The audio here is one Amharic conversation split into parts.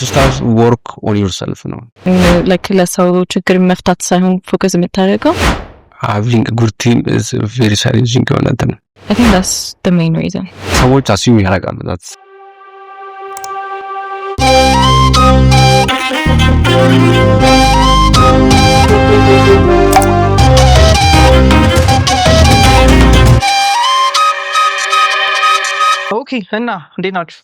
To start work on yourself ነው። Like ለሰው ችግር መፍታት ሳይሆን focus የምታደርገው። Having good team is very challenging የሆነ እንትን። I think that's the main reason. ሰዎች assume ያደርጋሉ that. Okay፣ እና እንዴት ናችሁ?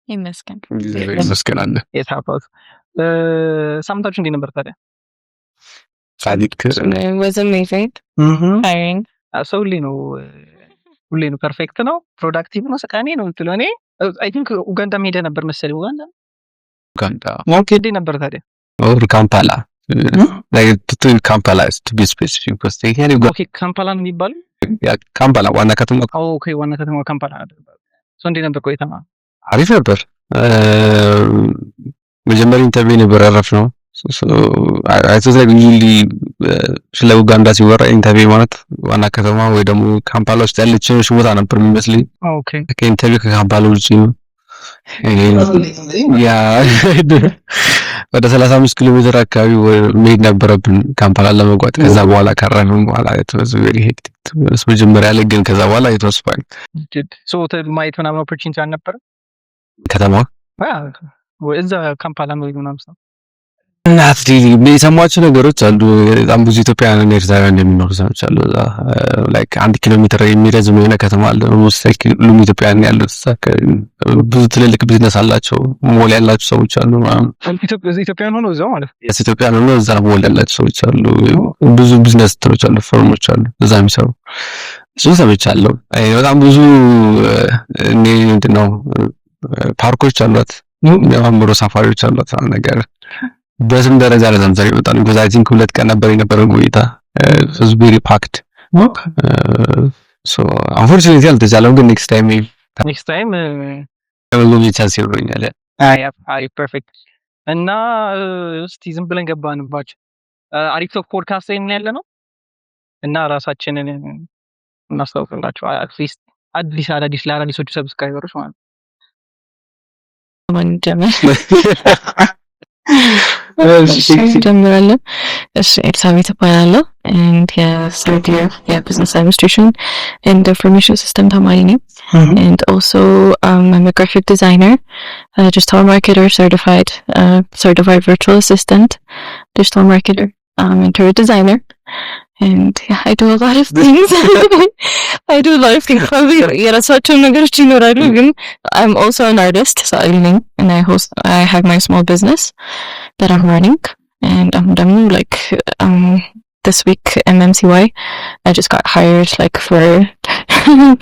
ይመስገን። እግዚአብሔር ይመስገን አለ። የት አባቱ ሳምንታችሁ እንዴት ነበር ታዲያ? ሳዲቅ። Was amazing, tiring. ሰው ሁሌ ነው perfect ነው፣ productive ነው፣ ሰቃኔ ነው የምትለው። እኔ I think ኡጋንዳም ሄደ ነበር መሰለኝ። ኡጋንዳ። ኡጋንዳ። Okay፣ እንዴት ነበር ታዲያ? Or ካምፓላ, to ካምፓላ to be specific. Okay፣ ካምፓላ ነው የሚባለው? ካምፓላ ዋና ከተማ። Okay፣ ዋና ከተማ ካምፓላ ነበር። So እንዴት ነበር ቆይታ? አሪፍ ነበር። መጀመሪያ ኢንተርቪው ነበር ያረፍ ነው። Usually ስለ ኡጋንዳ ሲወራ ኢንተርቪው ማለት ዋና ከተማ ወይ ደግሞ ካምፓላ ውስጥ ያለች ትንሽ ቦታ ነበር የሚመስለኝ። ከኢንተርቪው ከካምፓላ ውጭ ነው። Yeah፣ ወደ 35 ኪሎ ሜትር አካባቢ መሄድ ነበረብን ካምፓላ ለመጓዝ። ከዛ በኋላ ካረፍን በኋላ it was very hectic መጀመሪያ ላይ፣ ግን ከዛ በኋላ it was fine. So ማየት ምናምን opportunity አልነበረም? ከተማ? ወይ እዛ ካምፓላ ነው ምናምን ሰው? Not really. የሰሟቸው ነገሮች አሉ። በጣም ብዙ ኢትዮጵያውያን እና ኤርትራውያን እንደሚኖሩ ሰምቻለሁ። እዛ like 1 ኪሎ ሜትር የሚረዝም የሆነ ከተማ አለ። Almost like ሁሉም ኢትዮጵያውያን ያሉት እዛ አካባቢ ብዙ ትልልቅ ቢዝነስ አላቸው። ሞል ያላቸው ሰዎች አሉ ምናምን። ኢትዮጵያን ሆኖ እዛው ማለት ነው። Yes፣ ኢትዮጵያን ሆኖ እዛ ሞል ያላቸው ሰዎች አሉ። ብዙ ቢዝነስ እንትኖች አሉ፣ firm ኦች አሉ እዛ የሚሰሩ። እሱ ሰምቻለሁ። አይ በጣም ብዙ እኔ ምንድን ነው ፓርኮች አሏት፣ የሚያማምሩ ሳፋሪዎች አሏት ምናምን ነገር በስም ደረጃ ለዘምዘር ይመጣል። Because I think 2 ቀን ነበር የነበረው ቆይታ፣ was very packed, so unfortunately አልተቻለም። ግን next time. Next time. ለመጎብኘት chance ይኖረኛል። አይ አሪፍ፣ perfect። እና እስቲ ዝም ብለን ገባንባቸው። አሪፍ Talk ፖድካስት ላይ ያለ ነው እና ራሳችንን እናስታውቅላቸው at least አዲስ አዳዲስ ለአዳዲሶቹ subscriber ኦች ማለት ነው። ማን ጀምር? እንጀምራለን። እሺ፣ ኤልሳቤት እባላለሁ and የ third year የ business administration and information system ተማሪ ነኝ። And also I'm a graphic designer, a digital marketer certified, certified virtual assistant, digital marketer, interior designer, and yeah, I do a lot of things. I do a lot of things. Probably የረሳኋቸው ነገሮች ይኖራሉ፣ ግን I'm also an artist, ሰዓሊ ነኝ፣ and I have my small business that I'm running, and I'm done like this week MMCY I just got hired like for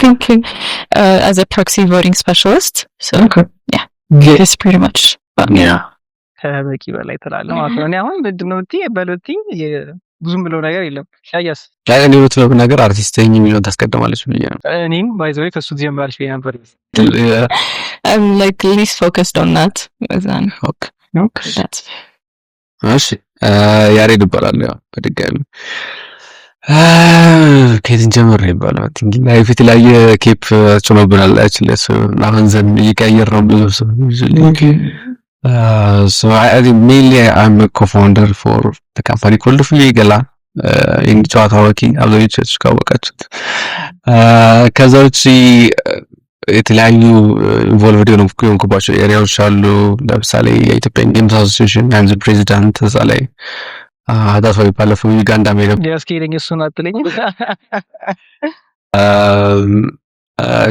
thinking as a proxy voting specialist. So yeah, it's pretty much about me. ከበቂ በላይ ትላለህ ማለት ነው። እኔ አሁን ምንድን ነው ብትይ በሉትኝ ብዙም ብለው ነገር የለም። ያያስ? አይ፣ እኔ እውነት ለመናገር አርቲስት ነኝ የሚለውን ታስቀድማለች ብዬ ነው። እኔም by the way ከእሱ ትጀምራለች ብዬ ነበር። I'm like least focused on that. Then that's እሺ፣ ያሬድ እባላለሁ። ያው በድጋሚ ከየት እንጀምር ይባላል። እንግዲህ life የተለያየ cape ጭኖብናል። Actually አሁን ዘንድ እየቀያየር ነው ብዙ ሰው። So I think mainly I'm a co-founder for the company called ፍዬ ገላ፣ ጨዋታ አዋቂ አብዛኞቻችሁ ካወቃችሁት። ከዛ ውጪ የተለያዩ involved የሆንኩባቸው area ዎች አሉ። ለምሳሌ የ Ethiopian Games Association I'm the president እዛ ላይ። That's why ባለፈው ዩጋንዳ ሄደ። ያስኬደኝ እሱን አትለኝም።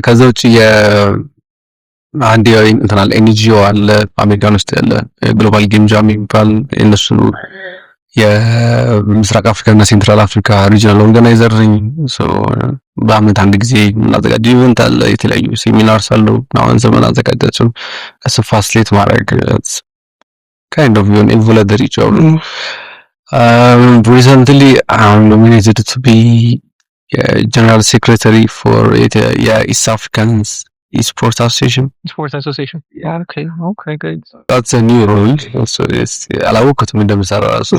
ከዛ ውጭ አንድ እንትን አለ፣ NGO አለ አሜሪካን ውስጥ ያለ Global Game Jam የሚባል፣ የእነሱ የምስራቅ አፍሪካ እና Central Africa regional organizer ነኝ። በአመት አንድ ጊዜ የምናዘጋጀው event አለ፣ የተለያዩ seminars አሉ። አሁን ዘመን አዘጋጃቸው እሱ facilitate ማድረግ kind of የሆነ voluntary job። Recently I'm nominated to be general secretary for የ East Africans Esport Association. Sport Association, okay, good. That's a new role. አላወቅኩትም እንደምሰራ ራሱ።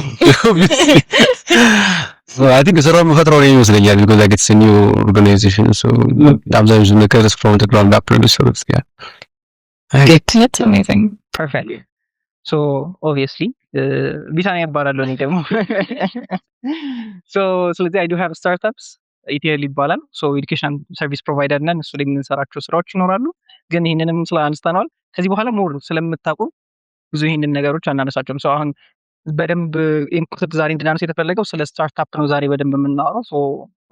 I think ስራው የምፈጥረው እኔ ይመስለኛል because like it's a new organization, so አብዛኞቹ ነገር from the ground up ነው የሚሰሩት። Yeah. That's amazing. Perfect. So obviously ቢታንያ እባላለሁ እኔ ደግሞ። So ስለዚህ I do have startups፣ ኢቲኤል ይባላል። So education service provider ነን። እሱ ላይ የምንሰራቸው ስራዎች ይኖራሉ። ግን ይህንንም ስለ አንስተነዋል። ከዚህ በኋላ more ስለምታውቁ ብዙ ይህንን ነገሮች አናነሳቸውም። So አሁን በደንብ input ዛሬ እንድናነሳ የተፈለገው ስለ startup ነው። ዛሬ በደንብ የምናወራው so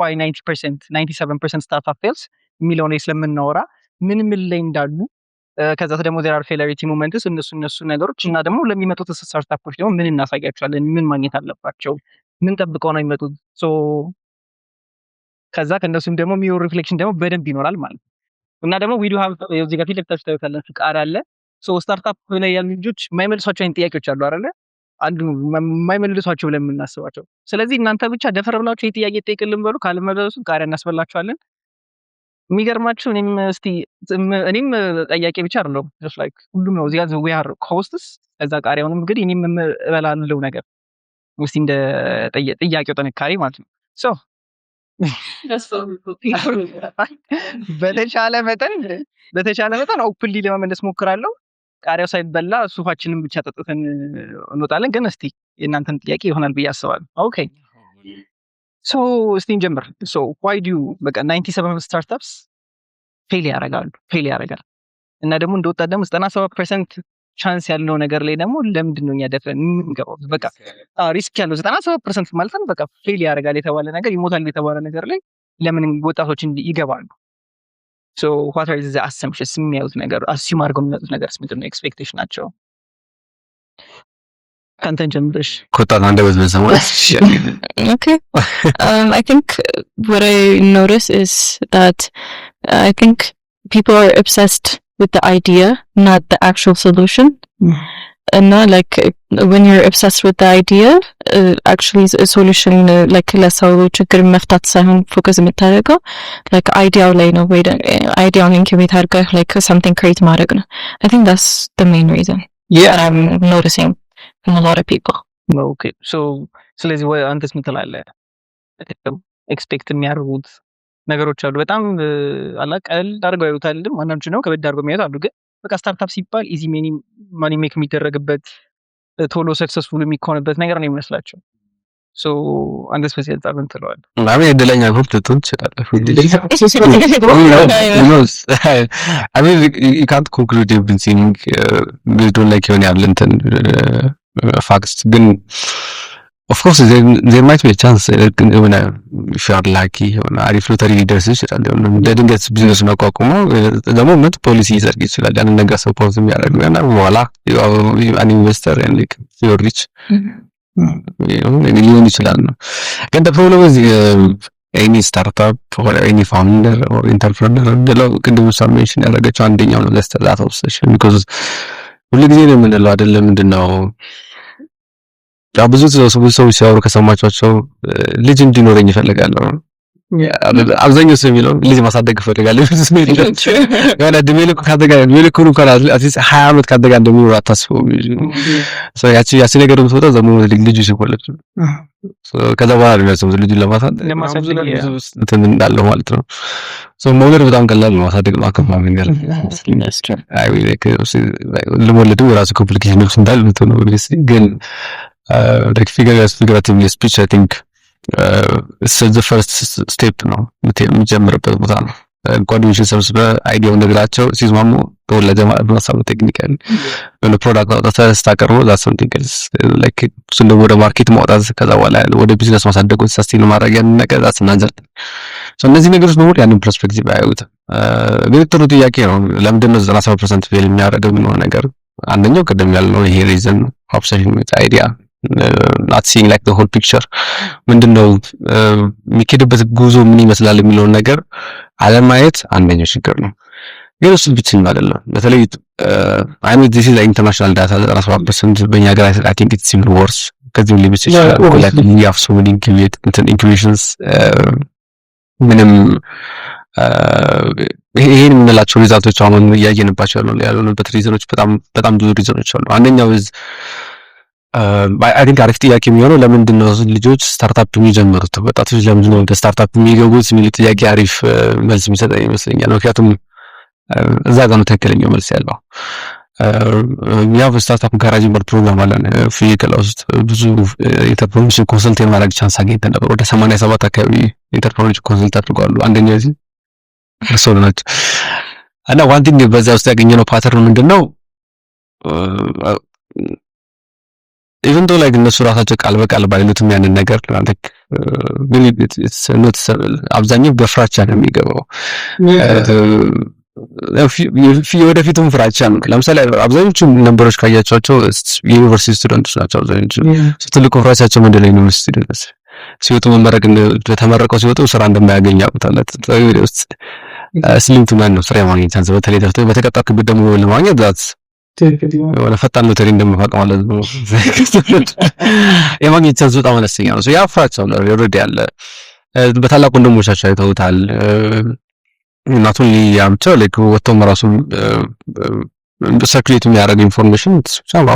why 90%፣ 97% startup fails የሚለው ላይ ስለምናወራ ምን ምን ላይ እንዳሉ፣ ከዛ ደግሞ there are failure moments፣ እነሱ ነገሮች እና ደግሞ ለሚመጡት startup ኦች ደግሞ ምን እናሳያቸዋለን፣ ምን ማግኘት አለባቸው፣ ምን ጠብቀው ነው የሚመጡት። So ከዛ ከእነሱም ደግሞ የሚወሩ reflection ደግሞ በደንብ ይኖራል ማለት ነው። እና ደግሞ we do have እዚህ ጋር ፊት ለፊታችሁ ታዩታላችሁ ቃሪያ አለ። So startup ላይ ያሉ ልጆች የማይመልሷቸው አይነት ጥያቄዎች አሉ አይደለ? አንዱ የማይመልሷቸው ብለን የምናስባቸው። ስለዚህ እናንተ ብቻ ደፈር ብላችሁ ይህ ጥያቄ ጠይቅልን በሉ፣ ካልመለሱ ቃሪያ እናስበላችኋለን። የሚገርማችሁ እኔም እስቲ እኔም ጠያቂ ብቻ አይደለሁም፣ just like ሁሉም ነው። እዚህ ጋር we are hosts። ከዛ ቃሪያውንም እንግዲህ እኔም እበላለሁ ነገር እስቲ እንደ ጥያቄው ጥንካሬ ማለት ነው። So በተቻለ መጠን openly ለመመለስ ሞክራለሁ። ቃሪያው ሳይበላ ሱፋችንን ብቻ ጠጥተን እንወጣለን። ግን እስቲ የእናንተን ጥያቄ ይሆናል ብዬ አስባለሁ። Okay, so እስቲ እንጀምር። So why do በቃ 97 startups fail ያደርጋሉ፣ fail ያደርጋል? እና ደግሞ እንደወጣ ደግሞ 97% chance ያለው ነገር ላይ ደግሞ ለምንድን ነው እኛ ደፍረን የምንገባው? በቃ risk ያለው 97% ማለት ነው። በቃ fail ያደርጋል የተባለ ነገር፣ ይሞታል የተባለ ነገር ላይ ለምን ወጣቶች ይገባሉ? So what are the assumptions? የሚያዩት ነገር፣ assume አድርገው የሚመጡት ነገር ምንድን ነው? Expectation ኣቸው? ከአንተን ጀምረሽ። ከወጣት አንደበት ብንሰማ። Okay. I think what I notice is that I think people are obsessed with the idea, not the actual solution. And not like when you're obsessed with the idea, actually a solution like ለሰው ችግር መፍታት ሳይሆን focus የምታደርገው like idea ው ላይ ነው፣ ወይ idea ውን incubate አድርገህ like something create ማድረግ ነው። I think that's the main reason that I'm noticing from a lot of people. Okay, so ስለዚህ ወይ አንተስ ምን ትላለህ? Expect የሚያደርጉት ነገሮች አሉ። በጣም አላ ቀለል አድርገው ያዩታል። አንዳንዶቹ ደግሞ ከበድ አድርገው የሚያዩት አሉ። ግን በቃ startup ሲባል easy money make የሚደረግበት፣ ቶሎ successful የሚኮንበት ነገር ነው የሚመስላቸው። So አንተስ በዚህ አንጻር ምን ትለዋለህ? I mean እድለኛ group ልትሆን ትችላለህ። I mean, you can't conclude everything based on like የሆነ ያለ እንትን facts፣ ግን of course there might be chance የሆነ if you are lucky የሆነ አሪፍ ሎተሪ ሊደርስ ይችላል። የሆነ እንደ ድንገት ቢዝነሱን አቋቁሞ ደግሞ ምት ፖሊሲ ይጸድቅ ይችላል። ያንን ነገር support የሚያደርግ እና በኋላ an investor like you're rich ሊሆን ይችላል ነው። ግን problem any startup or any founder or entrepreneur ብለው ቅድም እሷ mention ያደረገችው አንደኛው ነው that obsession፣ because ሁሉ ጊዜ ነው የምንለው አይደለም? ምንድን ነው ያው ብዙ ሰዎች ሲያወሩ ከሰማቿቸው ልጅ እንዲኖረኝ እፈልጋለሁ። አብዛኛው ሰው የሚለው ልጅ ማሳደግ እፈልጋለሁ። የሆነ እድሜ ልኩ ካንተ ጋር፣ እድሜ ልኩን እንኳን at least 20 ዓመት ካንተ ጋር እንደሚኖር አታስበውም። ያቺ ነገር የምትወጣው ደግሞ ልጁ ሲወለድ ነው። ከዛ በኋላ ነው የሚያስቡት ልጁን ለማሳደግ እንትን እንዳለው ማለት ነው። መውለድ በጣም ቀላል ነው፣ ማሳደግ ነው ከባድ ነገር። ለመውለድም የራሱ complication ኦች እንዳሉት ነው። ግን figuratively speech I think the first step ነው፣ የሚጀምርበት ቦታ ነው። ጓደኞችን ሰብስበህ idea ውን ነግራቸው ሲስማሙ ተወለደ ማለት ነው። ሀሳቡ technical የሆነ product አውጥተህ ስታቀርበው that's something else፣ like እሱን ደግሞ ወደ market ማውጣት፣ ከዛ በኋላ ወደ ቢዝነስ ማሳደግ፣ sustain ማድረግ ያንን ነገር that's another። እነዚህ ነገሮች በሙሉ ያንን perspective አያዩትም። ግን ጥሩ ጥያቄ ነው። ለምንድን ነው 97% fail የሚያደርገው የሚለው ነገር አንደኛው ቅድም ያልነው ይሄ reason፣ obsession with idea, not seeing like the whole picture፣ ምንድነው የሚኬድበት ጉዞ ምን ይመስላል የሚለውን ነገር አለማየት አንደኛው ችግር ነው። ግን እሱ ብቻም አይደለም። በተለይ I mean this is international data 97%፣ በእኛ ሀገር I think it's even worse፣ ከዚህም ሊብስ ይችላል። Like we have so many incubate እንትን incubations፣ ምንም ይሄን የምንላቸው result ኦች አሁን እያየንባቸው ያሉንበት reason ኦች በጣም በጣም ብዙ reason ኦች አሉ። አንደኛው is I think አሪፍ ጥያቄ የሚሆነው ለምንድን ነው ልጆች startup የሚጀምሩት፣ ወጣቶች ለምንድን ነው ወደ startup የሚገቡት የሚል ጥያቄ አሪፍ መልስ የሚሰጠኝ ይመስለኛል። ምክንያቱም እዛ ጋር ነው ትክክለኛው መልስ ያለው። ያው Startup Garage የሚባል ፕሮግራም አለን። ፍየገላ ውስጥ ብዙ entrepreneur ኦችን consult የማድረግ chance አግኝተን ነበር። ወደ 87 አካባቢ entrepreneur ኦች consult አድርገዋል። አንደኛው እዚህ እርስዎ ናቸው። እና one thing በዛ ውስጥ ያገኘነው pattern ምንድን ነው? Even though like እነሱ ራሳቸው ቃል በቃል ባይሉትም ያንን ነገር like ግን noticeable አብዛኛው በፍራቻ ነው የሚገባው። የወደፊቱም ፍራቻ ነው። ለምሳሌ አብዛኞቹ number ኦች ካያቸዋቸው የዩኒቨርሲቲ student ኦች ናቸው። አብዛኞቹ ትልቁ ፍራቻቸው ምንድን ነው? ዩኒቨርሲቲ student ሲወጡ መመረቅ፣ ተመረቀው ሲወጡ ስራ እንደማያገኝ ያውቁታል። ውስጥ slim to none ነው ስራ የማግኘት chance፣ በተለይ በተቀጠርክበት ደግሞ ለማግኘት that የሆነ ፈጣን ሎተሪ እንደመፋቅ ማለት ነው። የማግኘት chance በጣም አነስተኛ ነው። ያ ፍራቻው ነው already ያለ። በታላቅ ወንድሞቻቸው አይተውታል። Not only ያ ብቻ፣ like ወጥቶም ራሱ circulate የሚያደርግ information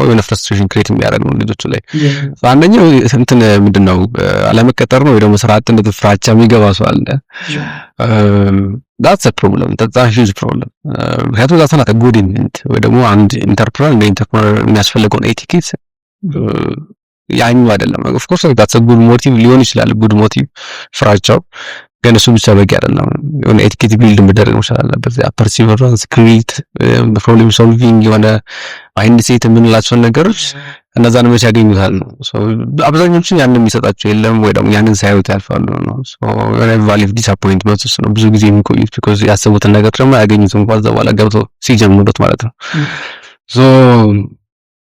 የሆነ frustration create የሚያደርግ ነው ልጆቹ ላይ። አንደኛው እንትን ምንድን ነው፣ አለመቀጠር ነው ወይ ደግሞ ስራ አጥነት ፍራቻ የሚገባ ሰው አለ። That's a problem, that's a huge problem። ምክንያቱም that's not good intent ወይ ደግሞ አንድ entrepreneur እንደ entrepreneur የሚያስፈልገውን etiquette ያኛው አይደለም። Of course that's a good motive ሊሆን ይችላል፣ good motive ፍራቻው፣ ግን እሱ ብቻ በቂ አይደለም። የሆነ etiquette build መደረግ መቻል አለበት። Perseverance፣ grit፣ problem solving የሆነ mindset የምንላቸውን ነገሮች እነዛን መቼ ያገኙታል ነው። አብዛኞቹን ያንን የሚሰጣቸው የለም ወይ ደግሞ ያንን ሳያዩት ያልፋሉ ነው። የሆነ valley of disappointment ውስጥ ነው ብዙ ጊዜ የሚቆዩት፣ because ያሰቡትን ነገር ደግሞ አያገኙትም እንኳን እዛ በኋላ ገብተው ሲጀምሩት ማለት ነው። So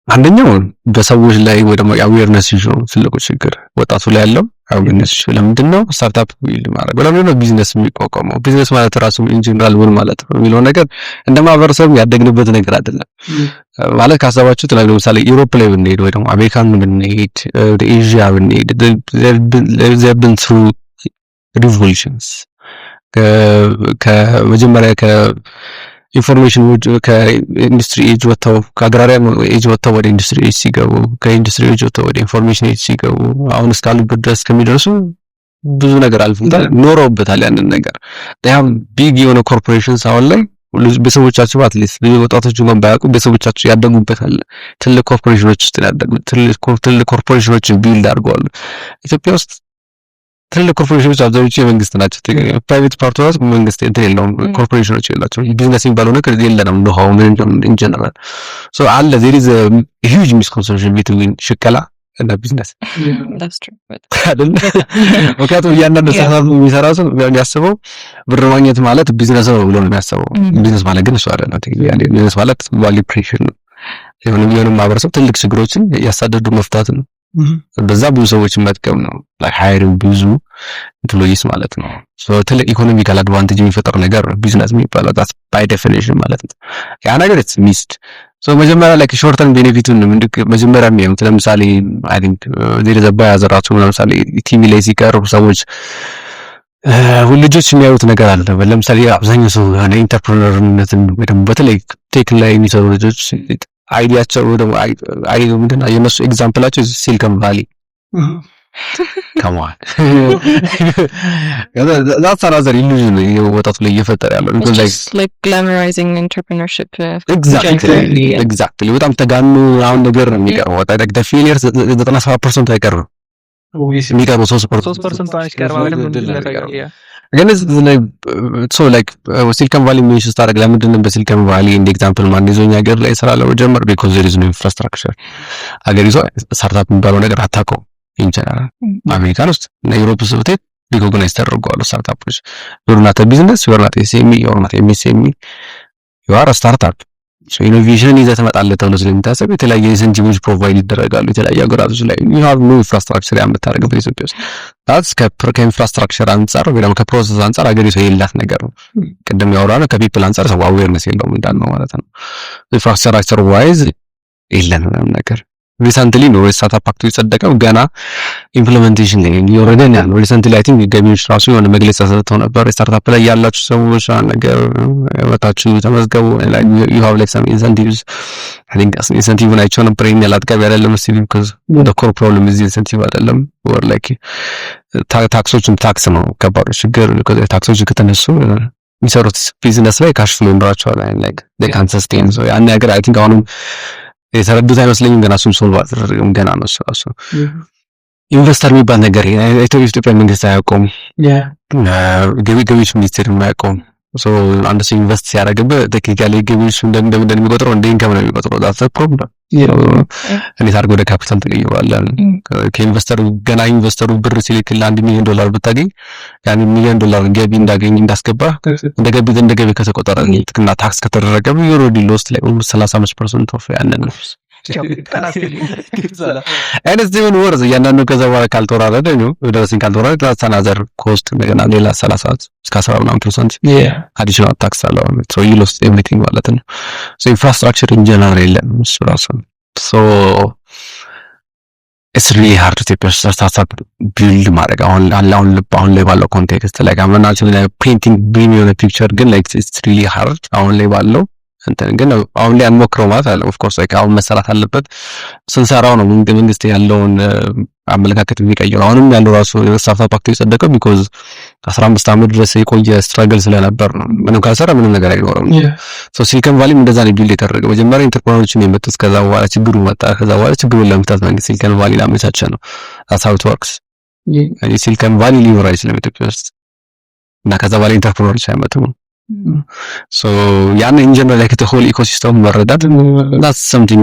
አንደኛው በሰዎች ላይ ወይ ደግሞ የ awareness issue ነው ትልቁ ችግር፣ ወጣቱ ላይ ያለው awareness issue። ለምንድን ነው startup build ማድረግ? ለምንድን ነው ቢዝነስ የሚቋቋመው? ቢዝነስ ማለት ራሱ in general ምን ማለት ነው የሚለው ነገር እንደ ማህበረሰብ ያደግንበት ነገር አይደለም። ማለት ካሰባችሁት ለምሳሌ Europe ላይ ብንሄድ ወይ ደግሞ አሜሪካን ብንሄድ፣ ወደ ኤዥያ ብንሄድ they've been through revolutions። ከመጀመሪያ ከ information ከ industry age ወጥተው፣ ከ agrarian age ወጥተው ወደ industry age ሲገቡ፣ ከ industry age ወጥተው ወደ information age ሲገቡ፣ አሁን እስካሉበት ድረስ ከሚደርሱ ብዙ ነገር አልፈውታል፣ ኖረውበታል። ያንን ነገር ያም big የሆነ corporations አሁን ላይ ቤተሰቦቻቸው፣ at least ብዙ ወጣቶች እንኳን ባያውቁ ቤተሰቦቻቸው ያደጉበታል። ትልቅ ኮርፖሬሽኖች ውስጥ ያደጉት፣ ትልቅ corporation ኦችን build አድርገዋል። ኢትዮጵያ ውስጥ ትልልቅ ኮርፖሬሽኖች አብዛኞቹ የመንግስት ናቸው። Private part ኡ ራሱ መንግስት እንትን የለውም፣ ኮርፖሬሽኖች የላቸውም። ቢዝነስ የሚባለው ነገር የለንም። Know how ምን in general so አለ there is huge misconception between ሽቀላ እና ቢዝነስ አይደል? ምክንያቱም እያንዳንዱ startup የሚሰራ ሰው የሚያስበው ብር ማግኘት ማለት ቢዝነስ ነው ብሎ ነው የሚያስበው። ቢዝነስ ማለት ግን እሱ አይደለም። ቢዝነስ ማለት value creation ነው። የሆነ ማህበረሰብ ትልቅ ችግሮችን ያሳደዱ መፍታት ነው። በዛ ብዙ ሰዎችን መጥቀም ነው። Like hiring ብዙ employees ማለት ነው። So ትልቅ economical advantage የሚፈጠር ነገር ነው ቢዝነስ የሚባለው፣ that's by definition ማለት ነው። ያ ነገር it's missed። So መጀመሪያ ላይ short term benefit ኡን መጀመሪያ የሚያዩት፣ ለምሳሌ I think there is a bias ራሱ። ለምሳሌ ቲቪ ላይ ሲቀርቡ ሰዎች ልጆች የሚያዩት ነገር አለ። ለምሳሌ አብዛኛው ሰው የሆነ entrepreneur ነትን ወይ ደግሞ በተለይ tech ላይ የሚሰሩ ልጆች idea ኣቸው ወይ ደግሞ አይ ምንድን ነው የነሱ example ኣቸው Silicon Valley። Come on, that's another illusion ወጣቱ ላይ እየፈጠረ ያለው። It's just like glamorizing entrepreneurship. Exactly፣ በጣም ተጋኑ አሁን ነገር ነው የሚቀርበው። Like the failure 97% አይቀርብም፣ የሚቀርበው 3% 3% ቀርባ። ግን so like Silicon Valley mention ስታደርግ ለምንድን ነው በ Silicon Valley እንደ example ማን ይዞኛ ሀገር ላይ ስራ ለመጀመር? Because there is no infrastructure። ሀገሪቷ startup የሚባለው ነገር አታውቀውም። In general አሜሪካን ውስጥ እና Europe ውስጥ ብትሄድ recognize ተደርገዋል startup ኦች። You're not business, you're not SME, you're not MSME, you are startup። Innovation ይዘህ ትመጣለህ ተብሎ ስለሚታሰብ የተለያየ incentive ኦች provide ይደረጋሉ የተለያዩ ሀገራቶች ላይ። You have no infrastructure የምታደርግበት ኢትዮጵያ ውስጥ። That's ከ infrastructure አንጻር ወይ ደግሞ ከ process አንጻር ሀገሪቷ የሌላት ነገር ነው። ቅድም ያወራነው ከ people አንጻር ሰው awareness የለውም እንዳልነው ማለት ነው። Infrastructure wise የለንም ምንም ነገር። Recently ነው startup act ኡ የጸደቀው፣ ገና implementation ላይ እየወረደ ነው ያለው። Recently I think ገቢዎች ራሱ የሆነ መግለጫ ሰጥተው ነበር። Startup ላይ ያላችሁ ሰዎች ነገር ወታችሁ ተመዝገቡ፣ you have like some incentives። I think incentive ን አይቼው ነበር። ይሄን ያህል አጥጋቢ አይደለም still, because the core problem is incentive አይደለም or like tax ኦችን፣ tax ነው ከባዱ ችግር። Tax ኦች ከተነሱ የሚሰሩት ቢዝነስ ላይ cash flow ይኖራቸዋል። Like they can sustain. So ያን ነገር I think አሁንም የተረዱት አይመስለኝም። ገና እሱም solve አልተደረገም። ገና ነው እሱ ራሱ። Investor የሚባል ነገር የኢትዮጵያ መንግስት አያውቀውም። ገቢዎች ሚኒስቴር የማያውቀውም። አንድ ሰው invest ሲያደርግብህ technically ገቢዎች እንደሚቆጥረው እንደ income ነው የሚቆጥረው። That's problem። እንዴት አድርገህ ወደ ካፒታል ትቀይረዋለህ? ከ investor ኡ ገና investor ኡ ብር ሲልክልህ $1 ሚሊዮን ብታገኝ ያን ሚሊዮን ዶላር ገቢ እንዳገኝ እንዳስገባ እንደ ገቢ ከተቆጠረ እና tax ከተደረገ you already lost like almost 35% of ያንን ነው። And it's even worse እያንዳንዱ ከዛ በኋላ ካልተወራረደ ነው፣ ደረሰኝ ካልተወራረደ that's another cost። እንደገና ሌላ 30 እስከ 10 ምናምን percent additional tax አለው። So you lost everything ማለት ነው። So infrastructure in general የለም እሱ ራሱ። So it's really hard ኢትዮጵያ ውስጥ startup build ማድረግ አሁን ላይ ባለው context። Like I'm not painting dream የሆነ picture ግን like it's really hard አሁን ላይ ባለው እንትን። ግን አሁን ላይ አንሞክረው ማለት አለ። Of course like አሁን መሰራት አለበት። ስንሰራው ነው መንግስት ያለውን አመለካከት የሚቀይረው። አሁንም ያለው ራሱ startup act የጸደቀው because 15 ዓመት ድረስ የቆየ struggle ስለነበር ነው። ምንም ካልሰራ ምንም ነገር አይኖርም። So ሲሊከን ቫሊም እንደዛ ነው build የተደረገው። መጀመሪያ entrepreneur ኦችን የመጡት፣ ከዛ በኋላ ችግሩ መጣ። ከዛ በኋላ ችግሩን ለመፍታት መንግስት ሲሊከን ቫሊ ላመቻቸ ነው። That's how it works። ሲሊከን ቫሊ ሊኖር አይችልም ኢትዮጵያ ውስጥ እና ከዛ በኋላ entrepreneur ኦች አይመጡም። So ያን in general like the whole ecosystem መረዳት that's something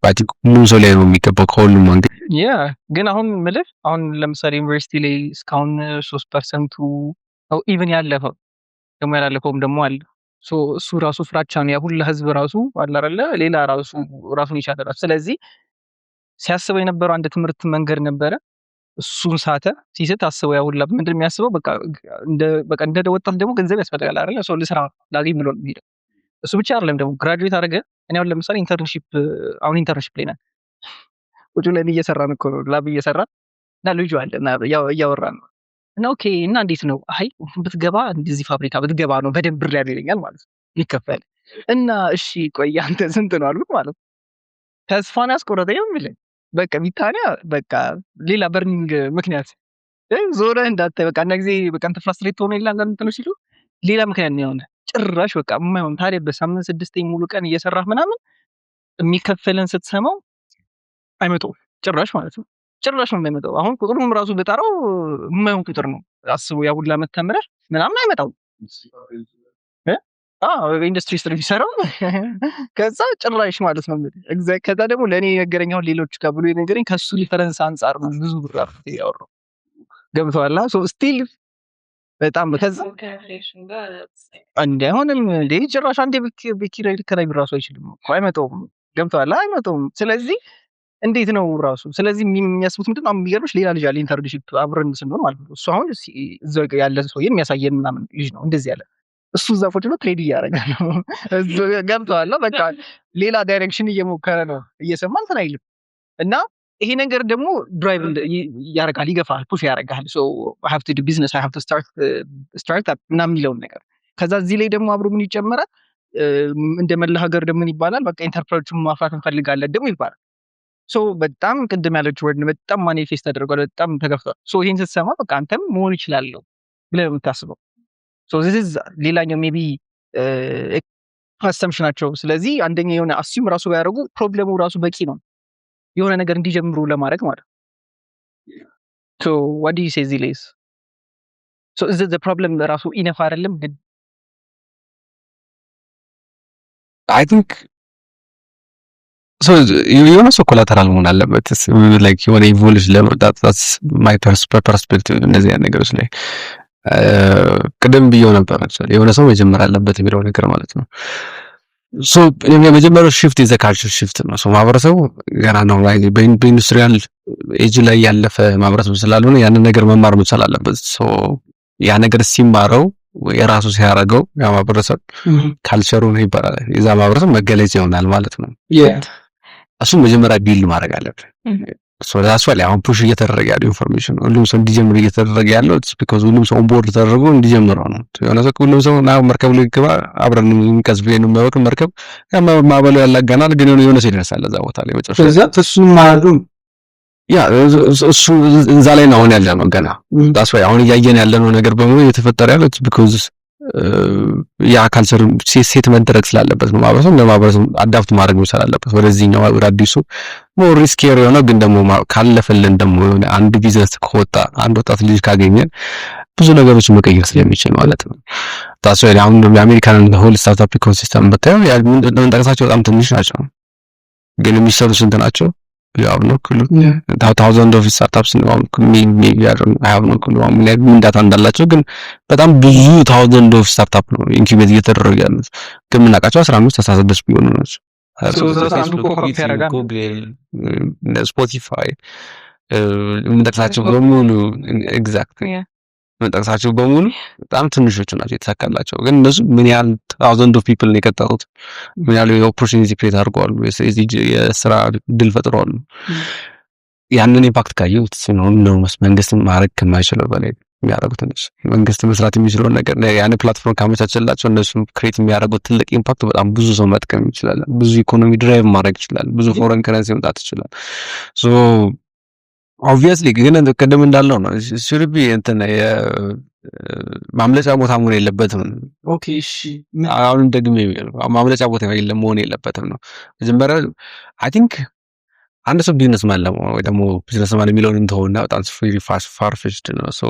I think ሁሉም ሰው ላይ ነው የሚገባው ከሁሉም መንገድ። Yeah፣ ግን አሁን ምልህ አሁን ለምሳሌ ዩኒቨርሲቲ ላይ እስካሁን 3% ኡ even ያለፈው ደግሞ ያላለፈውም ደግሞ አለ። So እሱ ራሱ ፍራቻ ነው። ያ ሁላ ህዝብ ራሱ አለ አይደለ ሌላ ራሱ ራሱን የቻለ ራሱ። ስለዚህ ሲያስበው የነበረው አንድ ትምህርት መንገድ ነበረ። እሱን ሳተ። ሲስት አስበው ያ ሁላ ምንድን ነው የሚያስበው? በቃ እንደ ወጣት ደግሞ ገንዘብ ያስፈልጋል አይደለ? ሰው ልስራ ላግኝ ብሎ ነው የሚሄደው። እሱ ብቻ አይደለም ደግሞ graduate አደረገ። እኔ አሁን ለምሳሌ internship፣ አሁን internship ላይ ነን። ቁጭ ብለን እየሰራን እኮ ነው፣ lab እየሰራን እና ልጁ አለ እና ያው እያወራን ነው እና okay እና እንዴት ነው? አይ ብትገባ እንደዚህ ፋብሪካ ብትገባ ነው በደንብ ብር ያለው ይለኛል ማለት ነው ይከፈል። እና እሺ ቆይ አንተ ስንት ነው አልኩት ማለት ነው። ተስፋን ያስቆረጠኝ ነው የሚለኝ። በቃ ቢታንያ በቃ ሌላ burning ምክንያት ዞረህ እንዳታይ። በቃ አንዳንድ ጊዜ በቃ አንተ frustrate ሆኖ የለ አንዳንድ እንትኖች ሲሉ ሌላ ምክንያት ነው የሆነ ጭራሽ በቃ የማይሆን። ታዲያ በሳምንት 6 ሙሉ ቀን እየሰራህ ምናምን የሚከፈልን ስትሰማው አይመጣውም ጭራሽ ማለት ነው። ጭራሽ ነው የማይመጣው። አሁን ቁጥሩንም ራሱ ብጠራው የማይሆን ቁጥር ነው። አስበው ያ ሁላ ዓመት ተምረህ ምናምን አይመጣውም። አዎ ኢንዱስትሪ ስር የሚሰራው ከዛ ጭራሽ ማለት ነው። ከዛ ደግሞ ለእኔ የነገረኝ አሁን ሌሎች ጋር ብሎ የነገረኝ ከሱ reference አንጻር ነው ብዙ ብር ያወራው። ገብቶሃል? So still በጣም ከዛ እንደ አይሆንም እንዴ ጭራሽ አንዴ ቤት ኪራይ ሊከራይ ራሱ አይችልም እኮ፣ አይመጣውም። ገብቶሃል? አይመጣውም። ስለዚህ እንዴት ነው ራሱ? ስለዚህ የሚያስቡት ምንድን ነው? የሚገርምሽ ሌላ ልጅ አለ internship አብረን ስንሆን ማለት ነው። እሱ አሁን እዛው ያለ ሰውዬ የሚያሳየን ምናምን ልጅ ነው እንደዚህ ያለ። እሱ እዛ ቁጭ ብሎ trade እያደረገ ነው። ገብቶሃል? በቃ ሌላ direction እየሞከረ ነው። እየሰማ እንትን አይልም። እና ይሄ ነገር ደግሞ drive ያደርጋል፣ ይገፋል፣ push ያደርጋል። So I have to do business, I have to start startup ምናምን የሚለውን ነገር። ከዛ እዚህ ላይ ደግሞ አብሮ ምን ይጨመራል? እንደ መላ ሀገር ደግሞ ምን ይባላል? በቃ entrepreneur ኦችን ማፍራት እንፈልጋለን ደግሞ ይባላል። So በጣም ቅድም ያለችው word በጣም manifest ተደርጓል፣ በጣም ተገፍቷል። So ይሄን ስትሰማ በቃ አንተም መሆን ይችላለሁ ብለህ ነው የምታስበው። So this is ሌላኛው maybe assumption ኣቸው። ስለዚህ አንደኛ የሆነ assume ራሱ ባያደርጉ problem ኡ ራሱ በቂ ነው የሆነ ነገር እንዲጀምሩ ለማድረግ ማለት ነው። So what do you say እዚህ ላይስ? So is the problem ራሱ enough አይደለም ግን? I think የሆነ ሰው collateral መሆን አለበት like የሆነ evolution ለመምጣት። That's my perspective እነዚህ አይነት ነገሮች ላይ። ቅድም ብዬው ነበር actually የሆነ ሰው መጀመር አለበት የሚለው ነገር ማለት ነው። So የመጀመሪያው shift የ the culture shift ነው። So ማህበረሰቡ ገና ነው ላይ በ industrial age ላይ ያለፈ ማህበረሰብ ስላልሆነ ያንን ነገር መማር መቻል አለበት። So ያ ነገር ሲማረው የራሱ ሲያደርገው ያ ማህበረሰብ culture ኡ ነው ይባላል። የዛ ማህበረሰብ መገለጫ ይሆናል ማለት ነው። እሱን መጀመሪያ build ማድረግ አለብን። So that's why አሁን push እየተደረገ ያለው information ሁሉም ሰው እንዲጀምር እየተደረገ ያለው because ሁሉም ሰው onboard ተደርጎ እንዲጀምረው ነው። የሆነ ሰው ሁሉም ሰው ና መርከብ ላይ ግባ አብረን እንቀዝፍ ነው መርከብ ማዕበሉ ያላጋናል፣ ግን የሆነ ሰው ይደርሳል እዛ ቦታ ላይ መጨረሻ። ከዛ እሱን ማድረጉ Yeah፣ እሱ እዛ ላይ ነው አሁን ያለ ነው ገና። That's why አሁን እያየን ያለነው ነገር በሙሉ እየተፈጠረ ያለው because ያ culture set መደረግ ስላለበት ነው። ማህበረሰቡ ለማህበረሰቡ adapt ማድረግ መቻል አለበት ወደዚህኛው፣ ወደ አዲሱ፣ more riskier የሆነ። ግን ደግሞ ካለፈልን ደግሞ የሆነ አንድ ቢዝነስ ከወጣ፣ አንድ ወጣት ልጅ ካገኘን ብዙ ነገሮችን መቀየር ስለሚችል ማለት ነው። ታሶ አሁን የአሜሪካን whole startup ecosystem ብታየው የምንጠቅሳቸው በጣም ትንሽ ናቸው፣ ግን የሚሰሩ ስንት ናቸው? ያው ነው ክሉ thousand of startups ነው maybe። I have no clue ምን data እንዳላቸው፣ ግን በጣም ብዙ thousand of startup ነው incubate እየተደረጉ ያሉት፣ ግን የምናውቃቸው 15 16 ቢሆኑ ናቸው። ጉግል፣ ስፖቲፋይ የምንጠቅሳቸው በሙሉ፣ exactly፣ የምንጠቅሳቸው በሙሉ በጣም ትንሾቹ ናቸው የተሳካላቸው። ግን እነሱ ምን ያህል thousand of people ነው የቀጠሩት? ምን ያህል የ opportunity create አድርገዋል? የስራ እድል ፈጥረዋል? ያንን impact ካየሁት ነው መንግስት ማድረግ ከማይችለው በላይ የሚያደርጉት እነሱ። መንግስት መስራት የሚችለውን ነገር ያን platform ካመቻቸላቸው እነሱ create የሚያደርጉት ትልቅ impact በጣም ብዙ ሰው መጥቀም ይችላል። ብዙ ኢኮኖሚ drive ማድረግ ይችላል። ብዙ foreign currency መምጣት ይችላል። So obviously ግን ቅድም እንዳልነው ነው፣ should be እንትን ማምለጫ ቦታ መሆን የለበትም። Okay እሺ። አሁንም ደግሜ ማምለጫ ቦታ የለም መሆን የለበትም ነው። መጀመሪያ I think አንድ ሰው businessman ለመሆን ወይ ደግሞ businessman የሚለውን እንተውና በጣም far-fetched ነው። So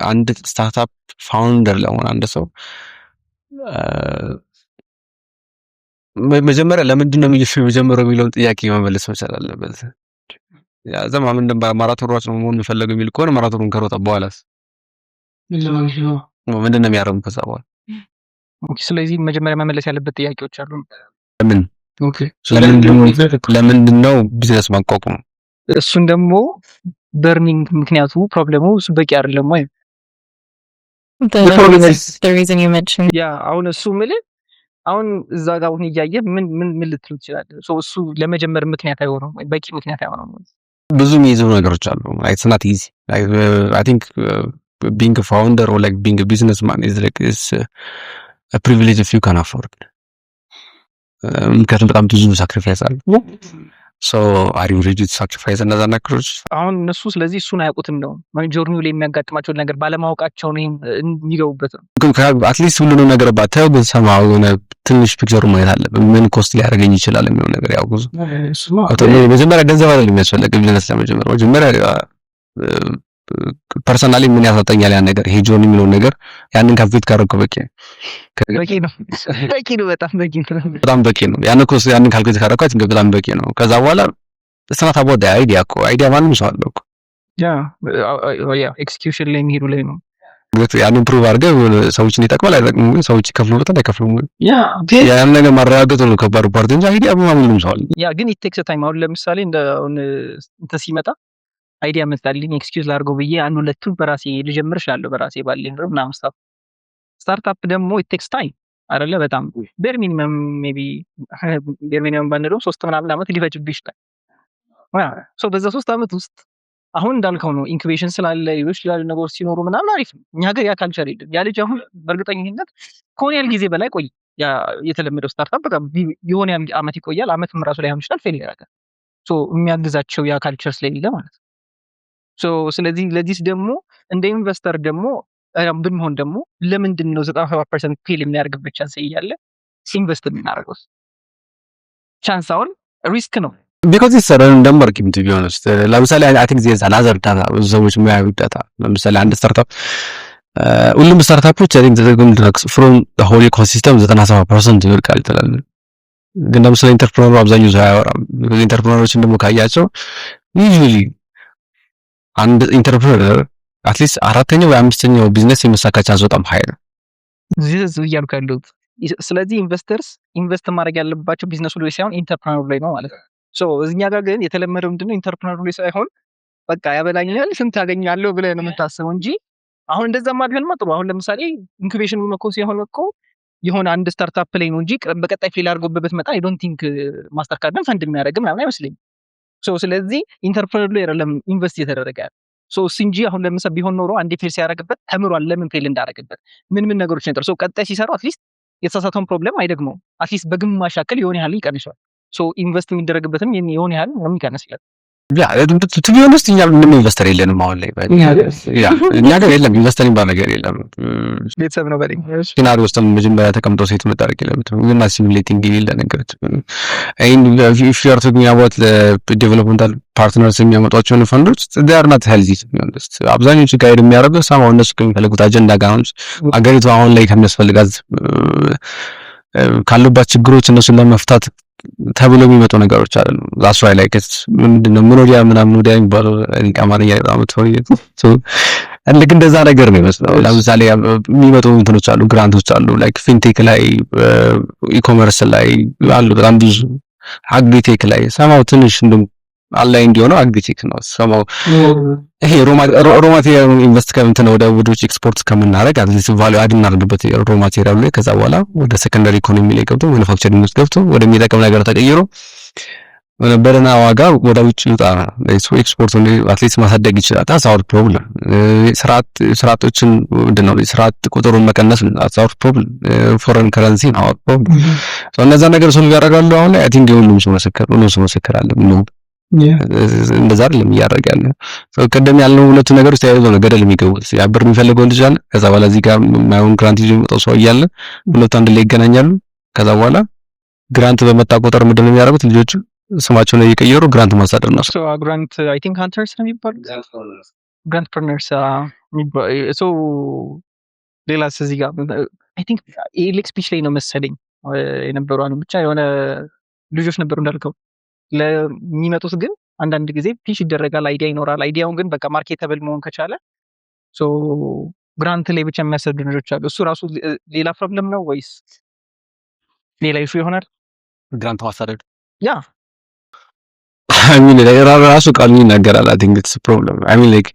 አንድ startup founder ለመሆን አንድ ሰው መጀመሪያ ለምንድን ነው የጀመረው የሚለውን ጥያቄ መመለስ መቻል አለበት። ያ ዘማ ምንድን ማራቶን ሯጭ ነው መሆን የፈለገው የሚል ከሆነ ማራቶኑን ከሮጠ በኋላስ ምንድን ነው የሚያደርገው ከዛ በኋላ? Okay፣ ስለዚህ መጀመሪያ መመለስ ያለበት ጥያቄዎች አሉ። ለምን ለምንድን ነው ቢዝነስ ማቋቋም? እሱን ደግሞ burning ምክንያቱ problem ኡ እሱ በቂ አይደለም ወይ? The reason you mentioned Yeah፣ አሁን እሱ ምልህ አሁን እዛ ጋር አሁን እያየ ምን ምን ምን ልትሉ ትችላለህ? So እሱ ለመጀመር ምክንያት አይሆነውም ወይ? በቂ ምክንያት አይሆነውም ወይ? ብዙ የሚይዙ ነገሮች አሉ። It's not easy. I think being founder or like being businessman is like is a privilege if you can afford፣ ምክንያቱም በጣም ብዙ sacrifice አለ። So are you ready to sacrifice እነዛ ነገሮች? አሁን እነሱ ስለዚህ እሱን አያውቁትም ነው፣ journey ው ላይ የሚያጋጥማቸውን ነገር ባለማወቃቸው ነው ይሄን የሚገቡበት ነው። At least ሁሉንም ነገር ባታየው ግን ሰማው የሆነ ትንሽ picture ኡ ማየት አለብን። ምን cost ሊያደርገኝ ይችላል የሚለው ነገር። ያው ብዙ መጀመሪያ ገንዘብ አይደለም የሚያስፈልግ ቢዝነስ ለመጀመር። መጀመሪያ personally ምን ያሳጠኛል ያን ነገር፣ ይሄ journey የሚለውን ነገር፣ ያንን calculate ካደረግኩ በቂ በቂ ነው፣ በቂ ነው፣ በጣም በቂ ነው። በጣም በቂ ነው። ያን cost ያንን calculate ካደረግኩ I think በጣም በቂ ነው። ከዛ በኋላ it's not about idea እኮ፣ idea ማንም ሰው አለው እኮ። Yeah፣ execution ላይ የሚሄዱ ላይ ነው። ያንን prove አድርገህ ሰዎችን ይጠቅማል አይጠቅምም፣ ግን ሰዎች ይከፍሉበታል አይከፍሉም፣ ያን ነገር ማረጋገጡ ነው ከባዱ part እንጂ idea ሁሉም ሰው አለ። Yeah፣ ግን it takes time። አሁን ለምሳሌ እንደ አሁን እንትን ሲመጣ idea መጣልኝ፣ execute ላድርገው ብዬ አንድ ሁለቱን በራሴ ልጀምር እችላለሁ፣ በራሴ ባለኝ ብር ምናምን። Startup ደግሞ it takes time አይደለ? በጣም bare minimum፣ maybe bare minimum ባንለው 3 ምናምን ዓመት ሊፈጅብህ ይችላል። So በዛ 3 ዓመት ውስጥ አሁን እንዳልከው ነው፣ incubation ስላለ፣ ሌሎች ላሉ ነገሮች ሲኖሩ ምናምን አሪፍ ነው። እኛ ሀገር ያ culture የለም። ያ ልጅ አሁን በእርግጠኝነት ከሆነ ያህል ጊዜ በላይ ቆይ ያ የተለመደው startup በቃ የሆነ ያህል ዓመት ይቆያል። ዓመትም ራሱ ላይሆን ይችላል፣ fail ያደርጋል። So የሚያግዛቸው ያ culture ስለሌለ ማለት ነው። So ስለዚህ ለዚህ ደግሞ እንደ investor ደግሞ ብንሆን ደግሞ ለምንድን ነው 97% fail የሚያደርግበት chance እያለ invest የምናደርገው? Chance አሁን risk ነው። Because it's random working, to be honest። ለምሳሌ I think there's another data፣ ብዙ ሰዎች የሚያዩት data። ለምሳሌ አንድ startup፣ ሁሉም startup ኦች I think from whole ecosystem 97% ይወድቃል ይላል። ግን ለምሳሌ entrepreneur ኡ አብዛኛው ሰው አያወራም። Entrepreneur ኦችን ደግሞ ካያቸው usually አንድ entrepreneur at least አራተኛው ወይ አምስተኛው ቢዝነስ የመሳካት chance በጣም high ነው። እዚህ እያልኩ ያለሁት ስለዚህ investors invest ማድረግ ያለባቸው ቢዝነሱ ላይ ሳይሆን entrepreneur ኡ ላይ ነው ማለት ነው። So እኛ ጋር ግን የተለመደው ምንድነው? Entrepreneur ኡ ላይ ሳይሆን በቃ ያበላኛል፣ ስንት ያገኛለሁ ብለህ ነው የምታስበው እንጂ አሁን እንደዛማ ቢሆንማ ጥሩ። አሁን ለምሳሌ incubation እኮ ሲሆን እኮ የሆነ አንድ startup ላይ ነው እንጂ በቀጣይ fail አድርጎበት ብትመጣ I don't think ማስተር ካርድን ፈንድ የሚያደርግ ምናምን አይመስለኝም። So ስለዚህ entrepreneur ላይ አይደለም invest እየተደረገ ያለ። So እሱ እንጂ አሁን ለምሳሌ ቢሆን ኖሮ አንዴ fail ሲያደርግበት ተምሯል፣ ለምን fail እንዳደረግበት፣ ምን ምን ነገሮች ነበር። So ቀጣይ ሲሰራው at least የተሳሳተውን problem አይደግመውም። At least በግማሽ ያክል የሆነ ያህል ይቀንሰዋል። So invest የሚደረግበትም የሆነ ያህል ነው የሚቀንስ ይላል። Yeah, to be honest እኛ ምንም investor የለንም አሁን ላይ። Yeah፣ እኛ ጋር የለም፣ investor የሚባል ነገር የለም። ቤተሰብ ነው በለኝ። Scenario ውስጥ መጀመሪያ ተቀምጦ ሴት መጣረቅ የለበትም። ግን simulating የሌለ ነገር if you are talking about developmental partners የሚያመጧቸውን ፈንዶች፣ they are not healthy, to be honest። አብዛኞቹ guide የሚያደርገው ሰማው እነሱ ከሚፈልጉት አጀንዳ ጋር ነው። አገሪቱ አሁን ላይ ከሚያስፈልጋት ካሉባት ችግሮች እነሱን ለመፍታት ተብሎ የሚመጡ ነገሮች አይደሉም። That's why like ምንድነው ምን ወዲያ ምናምን ወዲያ የሚባለው፣ እኔ አማርኛ በጣም መጥፎ ነው። ልክ እንደዛ ነገር ነው ይመስለው። ለምሳሌ የሚመጡ እንትኖች አሉ፣ grant ኦች አሉ፣ like fintech ላይ፣ e-commerce ላይ አሉ በጣም ብዙ፣ agritech ላይ ሰማው ትንሽ እንደም አላይ እንዲሆነው agritech ነው ሰማው። ይሄ raw material invest ከምንትን ወደ ውጭ ኤክስፖርት ከምናደርግ at least value add እናደርግበት raw material ኡ ላይ። ከዛ በኋላ ወደ secondary economy ላይ ገብቶ፣ manufacturing ውስጥ ገብቶ፣ ወደሚጠቅም ነገር ተቀይሮ በደህና ዋጋ ወደ ውጭ ይውጣ። Export at least ማሳደግ ይችላል። That's our problem። ስርዓቶችን ምንድን ነው ስርዓት ቁጥሩን መቀነስ፣ that's our problem። Foreign currency our problem። እነዛ ነገር solve ያደርጋሉ። አሁን ላይ I think የሁሉም ሰው ምስክር አለ ነው፣ እንደዛ አይደለም እያደረገ ያለ። ቅድም ያልነው ሁለቱ ነገሮች ተያይዘው ነው ገደል የሚገቡት። ያ ብር የሚፈልገው ልጅ አለ። ከዛ በኋላ እዚህ ጋር የማይሆን grant ይዞ የሚመጣው ሰው እያለ ሁለቱ አንድ ላይ ይገናኛሉ። ከዛ በኋላ grant በመጣ ቁጥር ምንድን ነው የሚያደርጉት? ልጆቹ ስማቸውን እየቀየሩ grant ማሳደር ነው። So grant I think hunters ነው የሚባሉት፣ grantpreneurs። So ሌላስ እዚህ ጋር I think ኤሌክስ pitch ላይ ነው መሰለኝ የነበሩ ብቻ የሆነ ልጆች ነበሩ እንዳልከው ለሚመጡት። ግን አንዳንድ ጊዜ pitch ይደረጋል፣ idea ይኖራል። Idea ውን ግን በቃ marketable መሆን ከቻለ so grant ላይ ብቻ የሚያሰዱ ልጆች አሉ። እሱ ራሱ ሌላ problem ነው ወይስ ሌላ issue ይሆናል? Grant ማሳደድ? Yeah. I mean, ራሱ ቃሉ ይናገራል። I think it's problem. I mean, like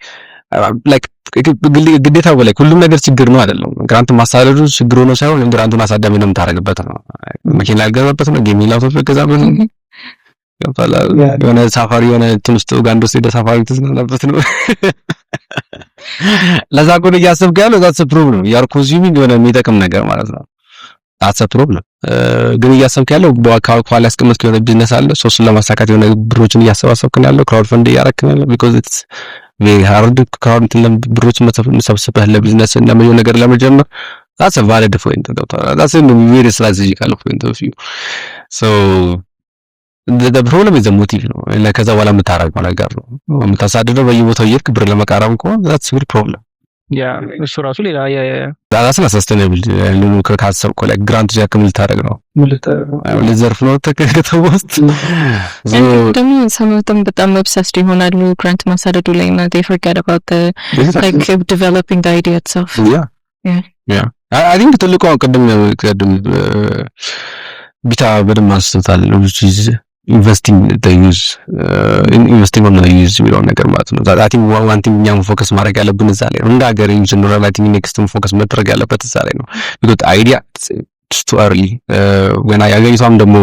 ግዴታ like ሁሉም ነገር ችግር ነው አይደለም። Grant ማሳደዱ ችግር ሆኖ ሳይሆን grant ኡን አሳዳሚ ነው የምታደርግበት ነው። መኪና ያልገዛበት ነው፣ gaming laptop የገዛበት ነው። ገብቶሃል? የሆነ safari የሆነ እንትን ውስጥ ኡጋንዳ ውስጥ ሄደህ safari ትዝናናበት ነው። ለዛ እኮ ነው እያሰብክ ያለው። That's problem. You're consuming የሆነ የሚጠቅም ነገር ማለት ነው። That's problem። ግን እያሰብክ ያለው ከኋላ ያስቀመጥከው የሆነ ቢዝነስ አለ። እሱን ለማሳካት የሆነ ብሮችን እያሰባሰብክ ነው ያለው። Crowd fund እያረክ ነው ያለው because it's very hard crowd እንትን ብሮችን መሰብሰብህ ለቢዝነስ እና የሆነ ነገር ለመጀመር። That's a valid point፣ ገብቶሃል? That's a very strategical point of view. So the problem is the motive ነው። ከዛ በኋላ የምታረገው ነገር ነው የምታሳድደው። በየቦታው እየሄድክ ብር ለመቃረም ከሆነ that's real problem። Yeah፣ እሱ ራሱ ሌላ That's not sustainable ካሰብከው ላይ grant ጃክ ምን ልታደርግ ነው? ልዘርፍ ነው ከተማ ውስጥ? ደግሞ some of them በጣም obsessed ይሆናሉ grant ማሳደዱ ላይ እና they forget about the like developing the idea itself. Yeah, I think ትልቁ አሁን ቅድም ቢታ በደንብ አንስቶታል፣ which is investing the youth, investing on the youth የሚለውን ነገር ማለት ነው። I think one thing እኛም focus ማድረግ ያለብን እዛ ላይ ነው። እንደ ሀገር in general I think next ም focus መደረግ ያለበት እዛ ላይ ነው። Because idea too early፣ ገና የሀገሪቷም ደግሞ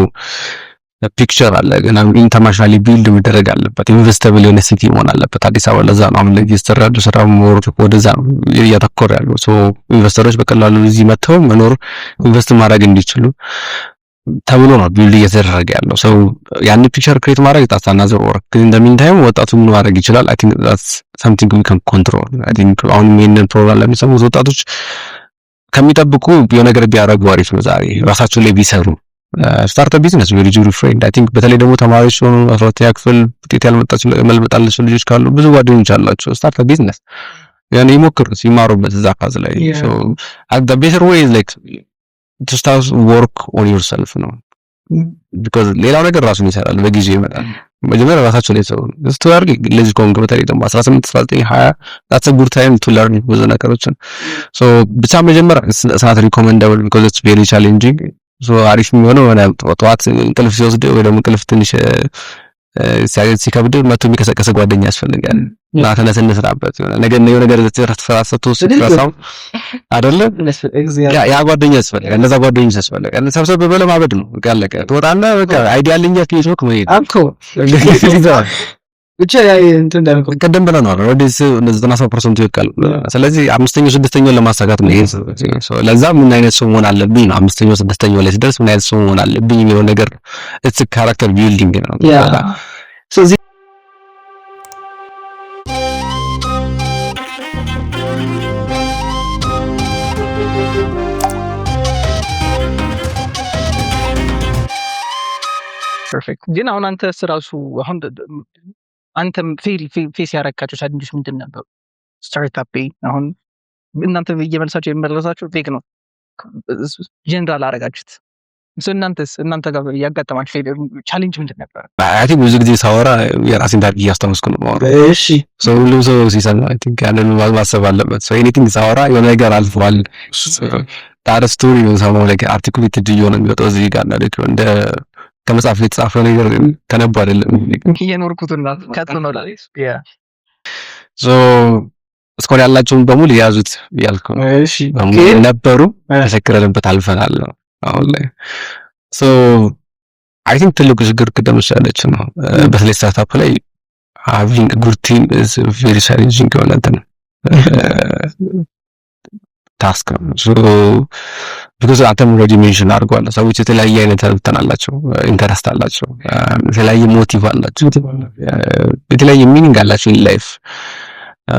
picture አለ፣ ገና internationally build መደረግ አለበት። Investable የሆነ city መሆን አለበት አዲስ አበባ። ለዛ ነው አሁን ላይ እየተሰራ ያለው ስራ more ወደዛ ነው እያተኮረ ያለው። So investor ኦች በቀላሉ እዚህ መጥተው መኖር፣ invest ማድረግ እንዲችሉ ተብሎ ነው build እየተደረገ ያለው። So ያን picture create ማድረግ that's another work። ግን in the meantime ወጣቱ ምን ማድረግ ይችላል? I think that's something we can control። I think አሁን ይሄንን ፕሮግራም ለሚሰሙት ወጣቶች ከሚጠብቁ የሆነ ነገር ቢያደርጉ አሪፍ ነው። ዛሬ ራሳቸው ላይ ቢሰሩ፣ start business with your friend። I think በተለይ ደግሞ ተማሪዎች ሲሆኑ፣ 12ኛ ክፍል ውጤት ያልመጣላቸው ልጆች ካሉ፣ ብዙ ጓደኞች አላቸው። Start business ያን ይሞክሩት፣ ይማሩበት እዛ phase ላይ። So the better way is like to start work on yourself ነው because ሌላው ነገር ራሱን ይሰራል፣ በጊዜው ይመጣል። መጀመሪያ ራሳቸው ላይ ሰው it's too early። ልጅ ከሆንክ በተለይ ደግሞ 18፣ 19፣ 20 that's a good time to learn ብዙ ነገሮችን። So ብቻ መጀመሪያ it's not recommendable because it's very challenging. So አሪፍ የሚሆነው የሆነ ጠዋት እንቅልፍ ሲወስድ ወይ ደግሞ እንቅልፍ ትንሽ ሲከብድ መቶ የሚቀሰቀሰ ጓደኛ ያስፈልጋል። እና ተነስ እንስራበት የሆነ ነገር የሆነ ነገር ሰጥቶ ስትረሳው አይደለ ያ ጓደኛ ያስፈልጋል። እነዛ ጓደኞች ያስፈልጋል። ሰብሰብ ብለህ ማበድ ነው። በቃ አለቀ። ትወጣለህ። በቃ idea አለኝ ፌስቡክ መሄድ። አልኮ ብቻ ያ እንትን እንዳልከው ቀደም ብለናል። Already 97% ይወድቃል። ስለዚህ አምስተኛው ስድስተኛውን ለማሳካት ነው ይሄ። ለዛ ምን አይነት ሰው መሆን አለብኝ ነው። አምስተኛው ስድስተኛው ላይ ስደርስ ምን አይነት ሰው መሆን አለብኝ የሚለው ነገር it's character building ነው። Yeah, so እዚህ Perfect። ግን አሁን አንተ ራሱ አሁን አንተም face ያረካቸው challenge ኦች ምንድን ነበሩ? Startup አሁን እናንተ እየመለሳችሁ የመለሳችሁ fake ነው፣ ጀነራል አረጋችሁት። እናንተስ እናንተ ጋር ያጋጠማችሁ challenge ምንድን ነበር? I think ብዙ ጊዜ ሳወራ የራሴን ታሪክ እያስታወስኩ ነው የማወራው። ሰው ሁሉም ሰው ሲሰማ I think ያንን ማሰብ አለበት። So anything ሳወራ የሆነ ነገር አልፏል። That story ነው ሰማው like articulated እየሆነ የሚወጣው እዚህ ጋር እና ልክ እንደ ከመጽሐፍ የተጻፈ ነገር ተነቦ አይደለም። የኖርኩትና ከት ነው። So እስካሁን ያላቸውን በሙሉ የያዙት እያልኩ ነው። በሙሉ ነበሩ፣ ተቸግረንበት አልፈናል ነው አሁን ላይ። So I think ትልቁ ችግር ቅድም ያለች ነው። በተለይ startup ላይ having good team is very challenging የሆነ እንትን task ነው። So because አንተም already mention አድርጓል። ሰዎች የተለያየ አይነት እንትን አላቸው፣ interest አላቸው፣ የተለያየ motive አላቸው፣ የተለያየ meaning አላቸው in life።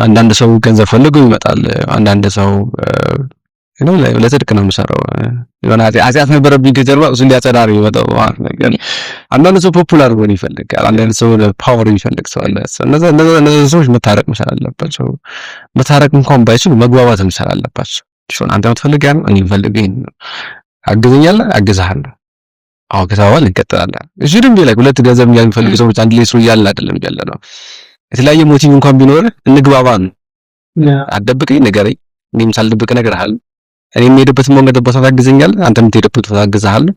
አንዳንድ ሰው ገንዘብ ፈልጎ ይመጣል። አንዳንድ ሰው ነው ለጽድቅ ነው የምሰራው፣ የሆነ ኃጢአት ነበረብኝ ከጀርባ፣ እሱ እንዲያጸዳ ነው የሚመጣው ነገር። አንዳንድ ሰው popular መሆን ይፈልጋል። አንዳንድ ሰው power የሚፈልግ ሰው አለ። እነዛ ሰዎች መታረቅ መቻል አለባቸው። መታረቅ እንኳን ባይችሉ መግባባት መቻል አለባቸው። አንተ የምትፈልግ ያን፣ እኔ የምፈልግ ይሄን ነው። አግዘኛለህ፣ አግዝሃለሁ። አዎ ከተባባልን እንቀጥላለን። እሺ ድም ላይ ሁለት ገንዘብ የሚፈልጉ ሰዎች አንድ ላይ ስሩ እያልን አይደለም ያለ ነው። የተለያየ motive እንኳን ቢኖር እንግባባ ነው። አትደብቀኝ፣ ንገረኝ። እኔም ሳልደብቅ እነግርሃለሁ። እኔ የምሄድበት መንገድ ቦታ ታግዘኛለህ፣ አንተ የምትሄድበት ቦታ አግዝሃለሁ።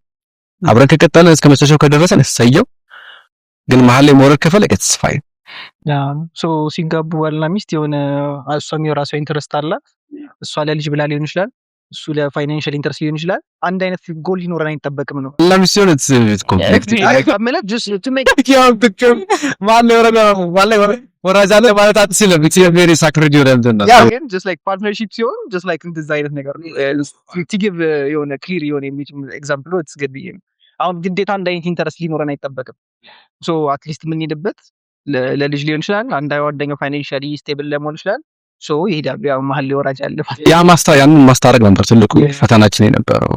አብረን ከቀጠልን እስከ መጨረሻው ከደረሰን እሰየው። ግን መሀል ላይ መውረድ ከፈለገ it's fine። So ሲጋቡ ባልና ሚስት የሆነ እሷም የራሷ interest አላት። እሷ ለልጅ ብላ ሊሆን ይችላል፣ እሱ ለ financial interest ሊሆን ይችላል። አንድ አይነት ጎል ሊኖረን አይጠበቅም ነው። ባልና ሚስት ሲሆን it's conflict። ማለት just to make መሀል ላይ ወራጅ አለ ማለት አትችልም። It's very sacred የሆነ እንትን ነው። Yeah፣ ግን just like partnership ሲሆን just like እንደዛ አይነት ነገር to give የሆነ clear የሆነ example it's good ብዬ ነው። አሁን ግዴታ አንድ አይነት interest ሊኖረን አይጠበቅም። So at least የምንሄድበት ለልጅ ሊሆን ይችላል፣ አንድ አንደኛው financially stable ለመሆን ይችላል። So ይሄዳሉ። ያው መሀል ላይ ወራጅ አለ ማለት። ያ ማስታ ያንን ማስታረቅ ነበር ትልቁ ፈተናችን የነበረው።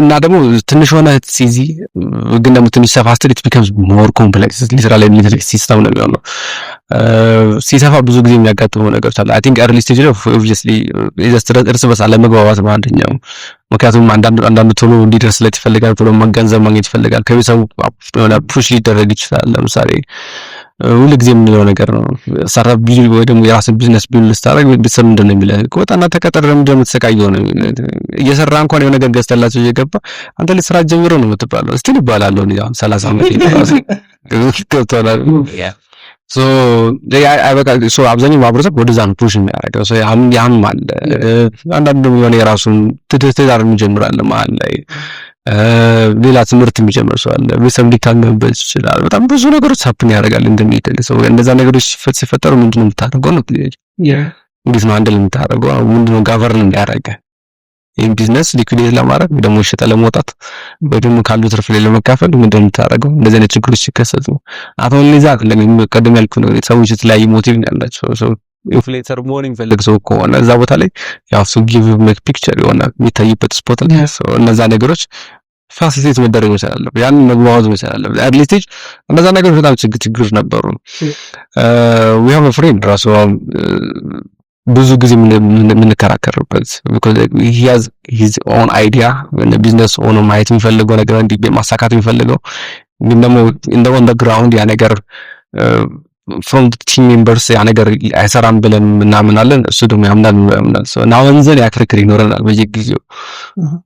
እና ደግሞ ትንሽ ሆነ ሲዚ ግን ደግሞ ትንሽ ሰፋ ስትል it becomes more complex፣ literally system ነው የሚሆነው። ሲሰፋ ብዙ ጊዜ የሚያጋጥመው ነገሮች አለ። I think early stage ላይ obviously እርስ በርስ አለመግባባት ነው አንደኛው። ምክንያቱም አንዳንዱ ቶሎ እንዲደርስለት ይፈልጋል፣ ቶሎ ገንዘብ ማግኘት ይፈልጋል። ከቤተሰቡ የሆነ push ሊደረግ ይችላል። ለምሳሌ ሁሉ ጊዜ የምንለው ነገር ነው። Startup ወይ ደግሞ የራስን business build ስታደርግ ቤተሰብ ምንድን ነው የሚልህ? ወጣና ተቀጠር፣ ለምንድን ነው የምትሰቃየው ነው የሚልህ። እየሰራ እንኳን የሆነ ነገር ገዝተላቸው እየገባ አንተ ልጅ ስራ ጀምሮ ነው የምትባለው። Still ይባላል። አሁን 30 ዓመት ገብቶሃል። So በቃ so አብዛኛው ማህበረሰብ ወደዛ ነው push የሚያደርገው። So ያም አለ። አንዳንዱ ደግሞ የሆነ የራሱን ትዳር የሚጀምር አለ፣ መሀል ላይ ሌላ ትምህርት የሚጀምር ሰው አለ። ቤተሰብ ሊታመምበት ይችላል። በጣም ብዙ ነገሮች happen ያደርጋል። እንደሚደል ሰው እንደዛ ነገሮች ሲፈጠሩ ምንድነው የምታደርገው ነው ጥያቄ። እንዴት ነው handle የምታደርገው? ምንድነው govern የሚያደርገህ? ይህን business liquidate ለማድረግ ወይ ደግሞ ሸጠ ለመውጣት ወይ ደግሞ ካሉ ትርፍ ላይ ለመካፈል ምንድነው የምታደርገው? እንደዚህ አይነት ችግሮች ሲከሰቱ አሁን ሊዛ ቀደም ያልኩህ ነው። ሰዎች የተለያየ motive ነው ያላቸው። ሰው influencer መሆን የሚፈልግ ሰው ከሆነ እዛ ቦታ ላይ ያው ሰው give make picture የሆነ የሚታይበት spot ላይ እነዛ ነገሮች facilitate መደረግ መቻል አለበት። ያንን መግባባት መቻል አለበት። Early stage እነዛ ነገሮች በጣም ችግሮች ነበሩ። We have a friend ራሱ ብዙ ጊዜ የምንከራከርበት፣ he has his own idea፣ business ሆኖ ማየት የሚፈልገው ነገር፣ እንዲህ ማሳካት የሚፈልገው፣ ግን ደግሞ እንደ on the ground ያ ነገር from team members ያ ነገር አይሰራም ብለን እናምናለን። እሱ ደግሞ ያምናል ያምናል። Now and then ያ ክርክር ይኖረናል በየጊዜው።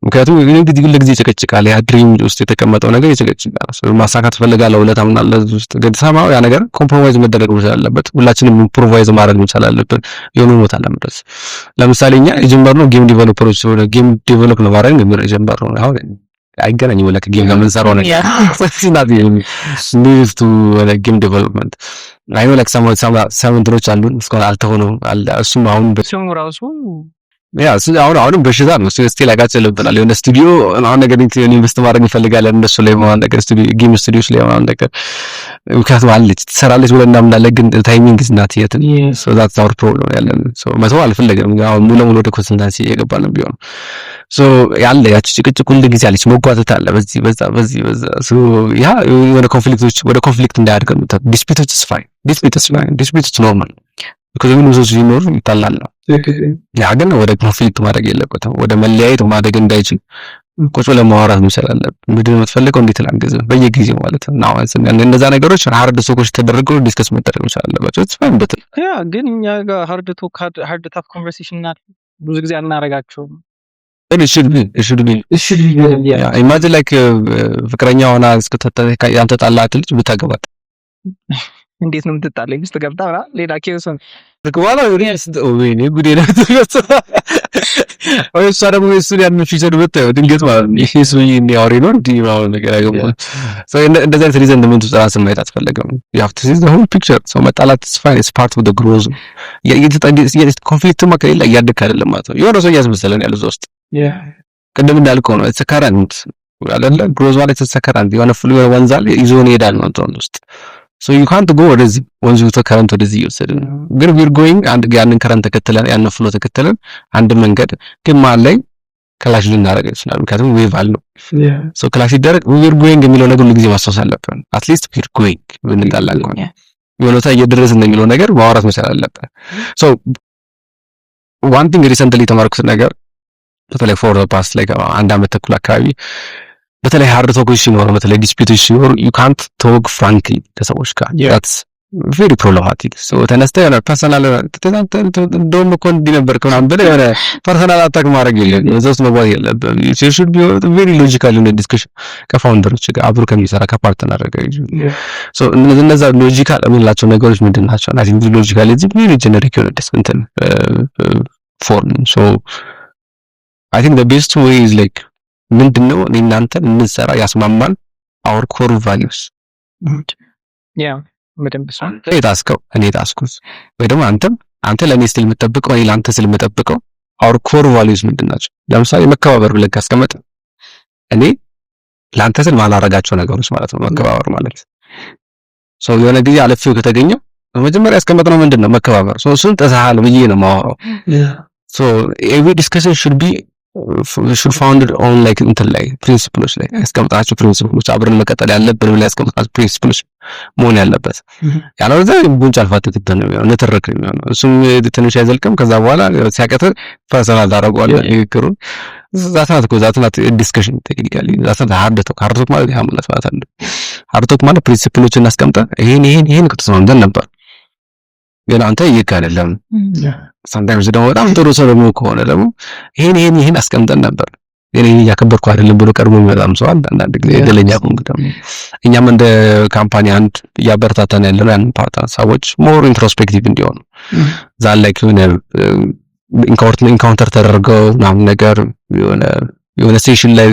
ምክንያቱም ጊዜ ሁል ጊዜ ይጨቀጭቃል። ያ dream ውስጥ የተቀመጠው ነገር ይጨቀጭቃል። ማሳካት እፈልጋለሁ ብለህ ታምናለህ ውስጥ፣ ግን ሰማው ያ ነገር compromise መደረግ መቻል አለበት። ሁላችንም improvise ማድረግ መቻል አለብን የሆነ ቦታ ለመድረስ። ለምሳሌ እኛ የጀመርነው game developer ኦች ሆነ game develop ለማድረግ የጀመርነው አሁን አይገናኝም ወላ ከ game ጋር የምንሰራው ነገር to game development። I know like some እንትኖች አሉን እስካሁን አልተሆኑም። እሱም አሁን ስሙ ራሱ Yeah፣ አሁን አሁንም በሽታ ነው። እሱ still ያቃጭልብናል። የሆነ ስቱዲዮ አሁን ነገር invest ማድረግ እንፈልጋለን እነሱ ላይ መሆን ነገር ስቱዲዮ game studios ላይ መሆን ነገር ምክንያቱም አለች፣ ትሰራለች ብለን እናምናለን፣ ግን timing is not yet። So that's our problem ያለን። So መተው አልፈለግንም። አሁን ሙሉ ለሙሉ ወደ consultancy እየገባን ቢሆን so ያለ ያቺ ጭቅጭቅ ሁል ጊዜ አለች፣ መጓተት አለ በዚህ በዛ በዚህ በዛ። So ያ የሆነ conflict ኦች ወደ conflict እንዳያድግ፣ dispute ኦች is fine, dispute is fine, dispute is normal because ሁሉም ሰው ሲኖር ይጣላል ነው። ያ ግን ወደ conflict ማድረግ የለበትም። ወደ መለያየት ማደግ እንዳይችል ቁጭ ብለን ማውራት መቻል አለብን። ምንድን ነው የምትፈልገው? እንዴት ላግዝህ? በየጊዜው ማለት ነው። አሁን እነዛ ነገሮች hard talk ኦች ተደርገው discuss መደረግ መቻል አለባቸው። It's fine but Yeah፣ ግን እኛ ጋር hard talk, hard tough conversation ብዙ ጊዜ አናረጋቸውም። It should be, it should be. It should be, yeah. Imagine like ፍቅረኛ ሆና እስከተጣ ያልተጣላት ልጅ ብታገባት። እንዴት ነው የምትጣለኝ? ሚስት ገብታ ምናምን ሌላ case ነው። በኋላ ወይኔ ጉዴ ነው ወይ እሷ ደግሞ እሱን ያንን feature ብታየው ድንገት ማለት ነው፣ ይሄ ሰውዬ እንዲህ አውሬ ነው እንዲህ ምናምን ነገር ያገባል። So እንደዚህ አይነት resentment ውስጥ ራስን ማየት አትፈለግም። You have to see the whole picture። So መጣላት is fine, it's part of the growth። Conflict ማ ከሌለ እያደግክ አይደለም ማለት ነው። የሆነ ሰው እያስመሰለን ያለው እዛ ውስጥ ቅድም እንዳልከው ነው። It's current አይደለ? Growth ማለት it's current፣ የሆነ flow ወንዝ አለ፣ ይዞን ይሄዳል ማለት ነው ውስጥ። ሶ ዩ ካንት ጎ ወደዚህ፣ ወንዙ current ወደዚህ እየወሰደ ነው። ግን we're going አንድ ያንን current ተከትለን፣ ያንን flow ተከትለን አንድ መንገድ ግን መሀል ላይ clash ልናደርግ እንችላለን። ምክንያቱም wave አለው። So clash ሲደረግ we're going የሚለው ነገር ሁሉ ጊዜ ማስታወስ አለብን። At least we're going፣ ብንጣላ እንኳን የሆነ ቦታ እየደረስን ነው የሚለው ነገር ማውራት መቻል አለብን። So one thing recently የተማርኩት ነገር፣ በተለይ for past like አንድ አመት ተኩል አካባቢ፣ በተለይ hard talk ኦች ሲኖሩ፣ በተለይ dispute ኦች ሲኖሩ ዩ ካንት ቶክ ፍራንክሊ ከሰዎች ጋር። That's very problematic። So ተነስተህ የሆነ personal እንደውም እኮ እንዲህ ነበር ምናምን ብለህ የሆነ personal attack ማድረግ የለብህም። እዛ ውስጥ መግባት የለብህም። Should be very logical የሆነ discussion ከ founder ኦች ጋር፣ አብሮ ከሚሰራ ከ partner ጋር። So እነዛ logical የምንላቸው ነገሮች ምንድን ናቸው? I think logical is very generic የሆነ እንትን form። So I think the best way is like ምንድነው እኔ እናንተ እንሰራ ያስማማል? Our core values። Yeah፣ በደንብ እሱ። አንተ የጣስከው፣ እኔ የጣስኩት፣ ወይ ደግሞ አንተም አንተ ለእኔ ስትል የምጠብቀው፣ እኔ ለአንተ ስል የምጠብቀው፣ our core values ምንድን ናቸው? ለምሳሌ መከባበር ብለን ካስቀመጠ እኔ ለአንተ ስል ማላረጋቸው ነገሮች ማለት ነው መከባበር ማለት። So የሆነ ጊዜ አለፌው ከተገኘው በመጀመሪያ ያስቀመጥነው ምንድን ነው? መከባበር። So እሱን ጥሰሃል ብዬ ነው የማወራው። So every discussion should founded on like እንትን ላይ፣ principle ኦች ላይ፣ ያስቀምጣቸው principle ኦች፣ አብረን መቀጠል ያለብን ብለን ያስቀምጣቸው principle ኦች መሆን ያለበት። ያለበለዚያ ጉንጭ አልፋ ትክክል ነው የሚሆነው፣ ንትርክ ነው የሚሆነው። እሱም ትንሽ አይዘልቅም። ከዛ በኋላ ሲያቀትር personal ታደርገዋለህ ንግግሩን። That's not እኮ that's not discussion technically, that's not hard talk። Hard talk ማለት ያ ማለት አለ። Hard talk ማለት principle ኦችን እናስቀምጠን ይሄን ይሄን ይሄን ከተስማምተን ነበር፣ ግን አንተ ይህ አይደለም። Sometimes ደግሞ በጣም ጥሩ ሰው ደግሞ ከሆነ ደግሞ ይሄን ይሄን ይሄን አስቀምጠን ነበር፣ ግን ይሄን እያከበርኩ አይደለም ብሎ ቀድሞ የሚመጣም ሰው አለ። አንዳንድ ጊዜ እድለኛ ከሆንክ ደግሞ እኛም እንደ company አንድ እያበረታታን ያለነው ያንን part፣ ሰዎች more introspective እንዲሆኑ than like የሆነ encounter ተደርገው ምናምን ነገር የሆነ session ላይ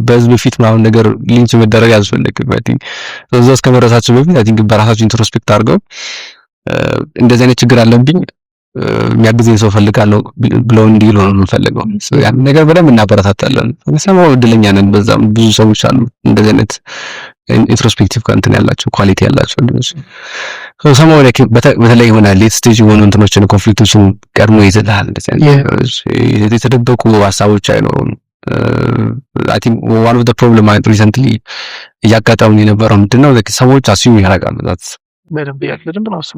በህዝብ ፊት ምናምን ነገር lynch መደረግ አያስፈልግም። I think እዛ እስከ መድረሳቸው በፊት I think በራሳቸው introspect አድርገው እንደዚህ አይነት ችግር አለብኝ፣ የሚያግዘኝ ሰው ፈልጋለሁ ብለው እንዲሉ ነው የምንፈልገው። ያን ነገር በደንብ እናበረታታለን። ሰማው እድለኛ ነን። በዛም ብዙ ሰዎች አሉ እንደዚህ አይነት introspective እንትን ያላቸው፣ quality ያላቸው ልጆች። ሰማው በተለይ የሆነ late stage የሆኑ እንትኖችን፣ conflict ኦችን ቀድሞ ይዝልሃል። እንደዚህ አይነት የተደበቁ ሀሳቦች አይኖሩም። I think one of the problem recently እያጋጠሙን የነበረው ምንድነው፣ ሰዎች assume ያደርጋሉ። በደንብ በደንብ ነው እሱ።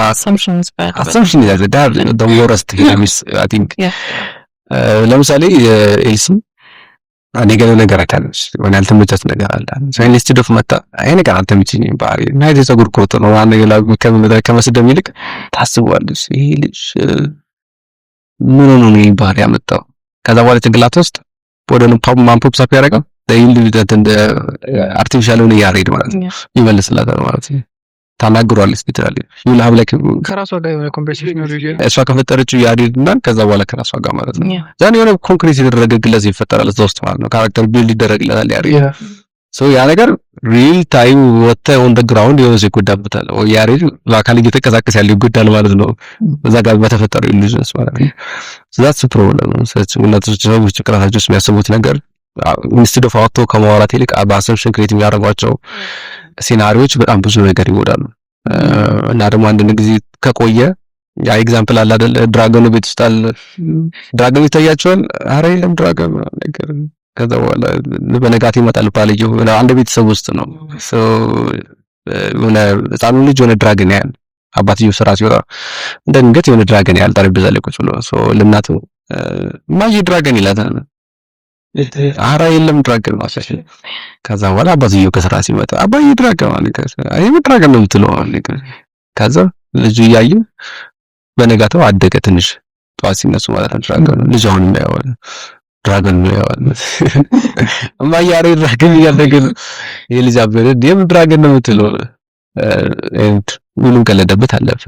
Assumptions bad. Assumption is the worst enemies I think። ለምሳሌ ኤልሲ እኔ ጋር የሆነ ነገር አይታለች፣ የሆነ ያልተመቻት ነገር አለ። Instead of መጣ ይሄ ነገር አልተመቸኝም፣ ባህሪ እና የፀጉር ቁርጥ ነው ነገር ከመስደም ይልቅ ታስቧለች። ይሄ ልጅ ምን ሆኖ ነው ይሄ ባህሪ ያመጣው? ከዛ በኋላ ጭንቅላት ውስጥ ወደ ማን pops up ያደርጋል፣ artificial ሆነ ያሬድ ማለት ነው፣ ይመልስላታል ማለት ነው። ታናግሯለች literally you have like ከራሷ ጋር የሆነ conversation። እሷ ከፈጠረችው ያሬድ እና ከዛ በኋላ ከራሷ ጋር ማለት ነው። Then የሆነ ኮንክሪት የተደረገ ግለሰብ ይፈጠራል እዛ ውስጥ ማለት ነው። Character build ይደረግለታል ያሬድ። So ያ ነገር real time ወጥተህ on the ground የሆነ ሰው ይጎዳበታል፣ ወይ ያሬድ በአካል እየተንቀሳቀሰ ያለው ይጎዳል ማለት ነው። በዛ ጋር በተፈጠረው illusions ማለት ነው። So that's problem ነው። ስለዚህ ሁለቶች ሰዎች ጭንቅላታቸው ውስጥ የሚያስቡት ነገር instead of አውጥቶ ከማውራት ይልቅ በ assumption create የሚያደርጓቸው Scenario ዎች በጣም ብዙ ነገር ይጎዳሉ። እና ደግሞ አንዳንድ ጊዜ ከቆየ ያ example አለ አይደል? Dragon ኑ ቤት ውስጥ አለ። Dragon ኑ ይታያቸዋል። አረ የለም dragon ነገር። ከዛ በኋላ በነጋት ይመጣል ባልየው። አንድ ቤተሰብ ውስጥ ነው። የሆነ ህፃኑ ልጅ የሆነ dragon ያያል። አባትየው ስራ ሲወጣ እንደ ድንገት የሆነ dragon ያያል ጠረጴዛ ላይ ቁጭ ብሎ። ለእናቱ እማዬ dragon ይላታል። አረ የለም dragon ነው። ከዛ በኋላ አባትየው ከስራ ሲመጣ አባዬ dragon ማለት አይ dragon ነው የምትለው። ከዛ ልጁ እያየ በነጋታው አደገ ትንሽ፣ ጠዋት ሲነሱ ማለት ነው dragon ኑ። ልጅ አሁንም ያየዋል፣ dragon ነው ያየዋል። እማዬ አረ dragon እያደገ ነው። ይሄ ልጅ አበደ። የምን dragon ነው የምትለው? ሁሉም ቀለደበት፣ አለፈ።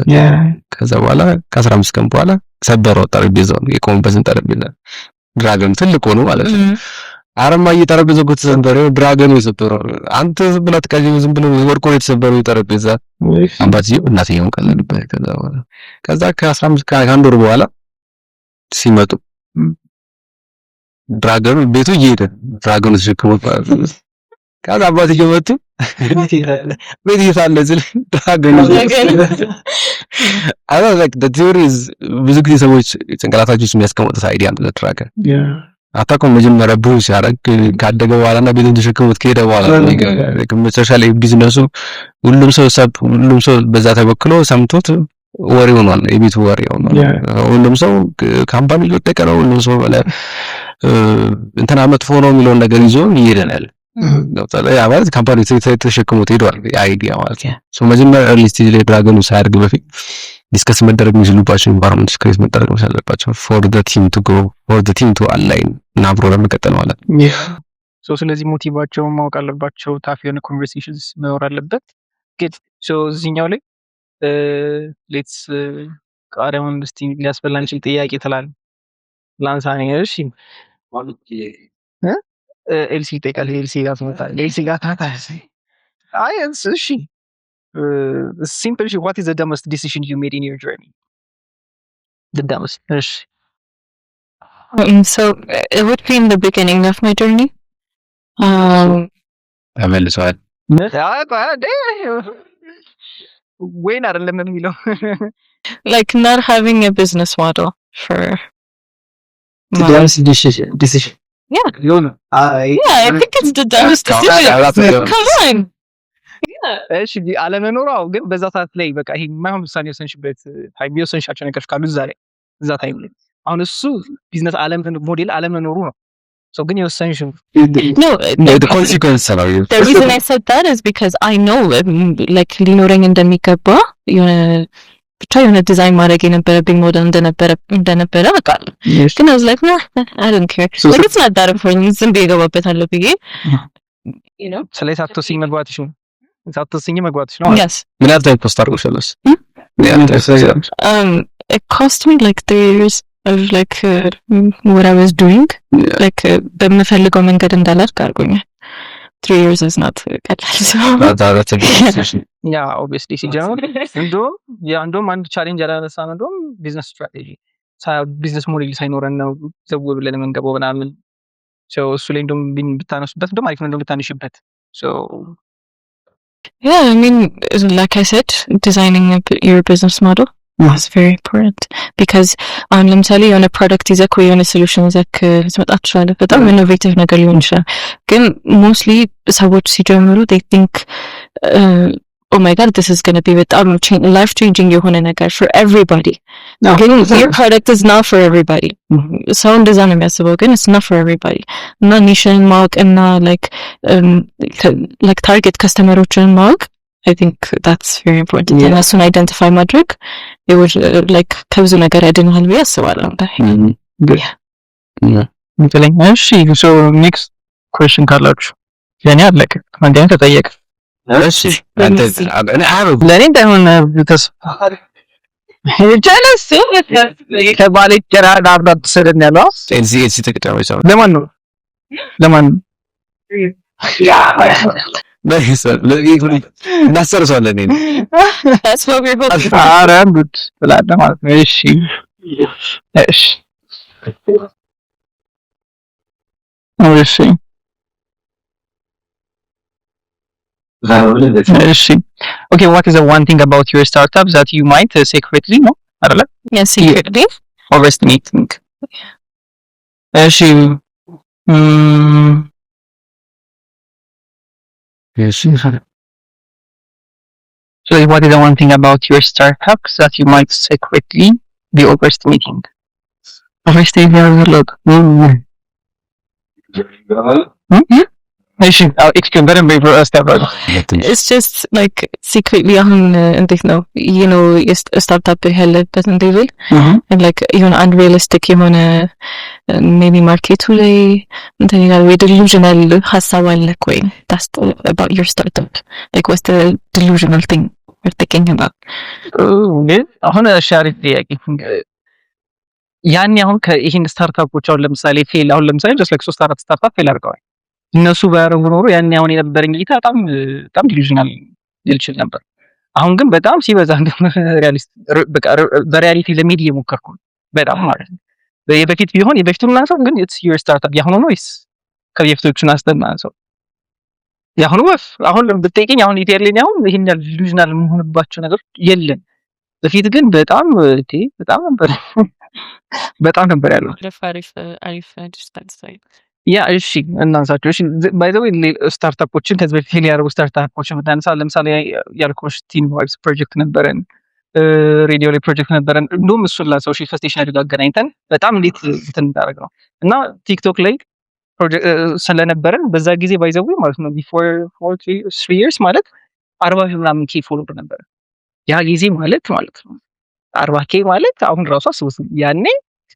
ከዛ በኋላ ከ15 ቀን በኋላ ሰበረው ጠረጴዛውን፣ የቆመበትን ጠረጴዛ። Dragon ትልቅ ሆኖ ማለት ነው። ኧረ እማዬ ጠረጴዛው እኮ ተሰበረ፣ dragon ኑ የሰበረው። አንተ ዝም ብለህ አትቃዥም፣ ዝም ብሎ ወድቆ ነው የተሰበረው ጠረጴዛ። አባትየው እናትየውን ቀለዱበት። ከዛ በኋላ ከዛ ከ15 ከአንድ ወር በኋላ ሲመጡ dragon ኑ ቤቱ እየሄደ dragon ኑ ተሸክሞት ማለት ነው። ከዛ አባትየው መጡ፣ ቤት የት አለ ስል dragon ኑ። I like the theory is ብዙ ጊዜ ሰዎች ጭንቅላታቸው ውስጥ የሚያስቀምጡት idea ነው dragon። አታውቅም። መጀመሪያ ብሩ ሲያደርግ ካደገ በኋላ እና ቤቱን ተሸክሞት ከሄደ በኋላ መጨረሻ ላይ ቢዝነሱ ሁሉም ሰው ሰብ ሁሉም ሰው በዛ ተበክሎ ሰምቶት ወሬ ሆኗል። የቤቱ ወሬ ሆኗል። ሁሉም ሰው company እየወደቀ ነው፣ ሁሉም ሰው እንትና መጥፎ ነው የሚለውን ነገር ይዞ ይሄደናል። ያ ማለት company ተሸክሞት ሄዷል idea ማለት ነው። መጀመሪያ early stage ላይ dragon ኑ ሳያድግ በፊት discuss መደረግ የሚችሉባቸው environment create መደረግ መቻል አለባቸው for the team to grow, for the team to align እና አብሮ ለመቀጠል ማለት ነው። So ስለዚህ motive ኣቸውን ማወቅ አለባቸው። Tough የሆነ conversations መኖር አለበት። Good. So እዚህኛው ላይ let's ቃሪያውን እስቲ ሊያስበላን ይችል ጥያቄ ትላለህ ላንሳ። እሺ ኤልሲ ይጠይቃል። ኤልሲ ጋር ትመጣለህ። ኤልሲ ጋር ታታ አይ እሺ simple። What is the dumbest decision you made in your journey? The dumbest። እሺ። So it would be in the beginning of my journey. ተመልሰዋል። ወይን አይደለም የሚለው። Like not having a business model for my dumbest decision. Yeah. የሆነ Yeah, I think it's the dumbest decision. Come on. Yeah. እሺ አለመኖሯ ግን በዛ ሰዓት ላይ በቃ ይሄ የማይሆን ውሳኔ የወሰንሽበት time የወሰንሻቸው ነገሮች ካሉ እዛ ላይ እዛ time ላይ አሁን እሱ ቢዝነስ አለም ሞዴል አለመኖሩ ነው። ሰው ግን የወሰንሽው No, Consequence ነው። the reason I said that is because I know like ሊኖረኝ እንደሚገባ የሆነ ብቻ የሆነ ዲዛይን ማድረግ የነበረብኝ ሞዴል እንደነበረ አውቃለሁ። ግን I was like, nah, I don't care. Like it's not that important. ዝም ብዬ እገባበታለሁ ብዬ። ስለዚህ ሳትወስኝ መግባትሽ ነው። ሳትወስኝ መግባትሽ ነው። Yes. ምን ያህል time cost አድርጎሻል? ምን ያህል time? It cost me like 3 years of like what I was doing. Like በምፈልገው መንገድ እንዳላድግ አድርጎኛል። 3 years is not ቀላል so Yeah, obviously ሲጀምር እንደውም yeah እንደውም አንድ challenge ያላነሳ ነው እንደውም business strategy business model ሳይኖረን ነው ዘው ብለን የምንገባው ምናምን። እሱ ላይ እንደውም ብታነሱበት እንደውም አሪፍ ነው፣ እንደውም ብታነሽበት። Yeah, I mean, like I said, designing your business model is very important because አሁን ለምሳሌ የሆነ product ይዘክ ወይ የሆነ solution ይዘክ ልትመጣ ትችላለህ። በጣም innovative ነገር ሊሆን ይችላል። ግን mostly ሰዎች ሲጀምሩ they think, oh my God, this is gonna be በጣም life changing የሆነ ነገር for everybody። ግን your product is not for everybody። ሰው እንደዛ ነው የሚያስበው፣ ግን it's not for everybody። እና niche ን ማወቅ እና like target customer ኦችን ማወቅ I think that's very important። እነሱን identify ማድረግ like ከብዙ ነገር ያድንሃል ብዬ አስባለሁ። እሺ so next question ካላችሁ ለእኔ አለቀ። አንደኛ ተጠየቀ። እሺ ለእኔ እንዳይሆን ተስፋ ጀለስ ከባሌ ጀራ ዳብዳ ትሰደን ያለው። ኤልሲ ኤልሲ ተቀጫወች። ለማን ነው ለማን ነው? እናሰርሰዋለን። ኧረ ጉድ ትላለህ ማለት ነው። እሺ እሺ እሺ። እሺ okay, what is the one thing about your startup that you might secretly ነው አይደለ? Yes, secretly. Overestimating. እሺ። እሺ። So what is the one thing about your startup that you might secretly be overestimating? Overestimating ያደርጋል። እሺ፣ explain በደንብ እስቲ አብራሩ። It's just like secretly አሁን እንዴት ነው startup ያለበትን level like የሆነ unrealistic የሆነ maybe market ኡ ላይ እንትን ይላል ወይ delusional ሀሳብ አለክ ወይ that's about your startup, like what's the delusional thing you're thinking about? ግን አሁን እሺ አሪፍ ጥያቄ። ያኔ አሁን ከይሄን startup ኦች አሁን ለምሳሌ fail አሁን ለምሳሌ just like ሶስት አራት startup fail አድርገዋል። እነሱ ባያደርጉ ኖሮ ያኔ አሁን የነበረኝ እይታ በጣም በጣም delusional ልል እችል ነበር። አሁን ግን በጣም ሲበዛ realist በቃ በ reality ለመሄድ እየሞከርኩ ነው በጣም ማለት ነው። የበፊት ቢሆን የበፊቱን እናንሳው፣ ግን it's your startup የአሁኑ ነው ወይስ ከበፊቶቹን አንስተን እናንሳው? የአሁኑ ወፍ አሁን ብትጠይቀኝ አሁን ኢቴርሊን አሁን ይሄን ያህል delusional የምሆንባቸው ነገሮች የለም። በፊት ግን በጣም እንዴ በጣም ነበር፣ በጣም ነበር ያለው። አሪፍ አሪፍ አሪፍ distance. Yeah, እሺ እናንሳቸው። እሺ፣ by the way startup ኦችን ከዚህ በፊት fail ያደረጉ startup ኦችን ብናነሳ ለምሳሌ ያልኩሽ Teen Vibes ፕሮጀክት ነበረን፣ ሬዲዮ ላይ ፕሮጀክት ነበረን። እንደውም እሱን ላሰው እሺ ከ stationery ጋር አገናኝተን በጣም እንዴት እንትን እንዳደረግ ነው እና ቲክቶክ ላይ ስለነበረን በዛ ጊዜ by the way ማለት ነው before 4-3 years ማለት 40 ሺህ ምናምን K follower ነበረ ያ ጊዜ ማለት ነው። 40 K ማለት አሁን ራሱ አስቡት ያኔ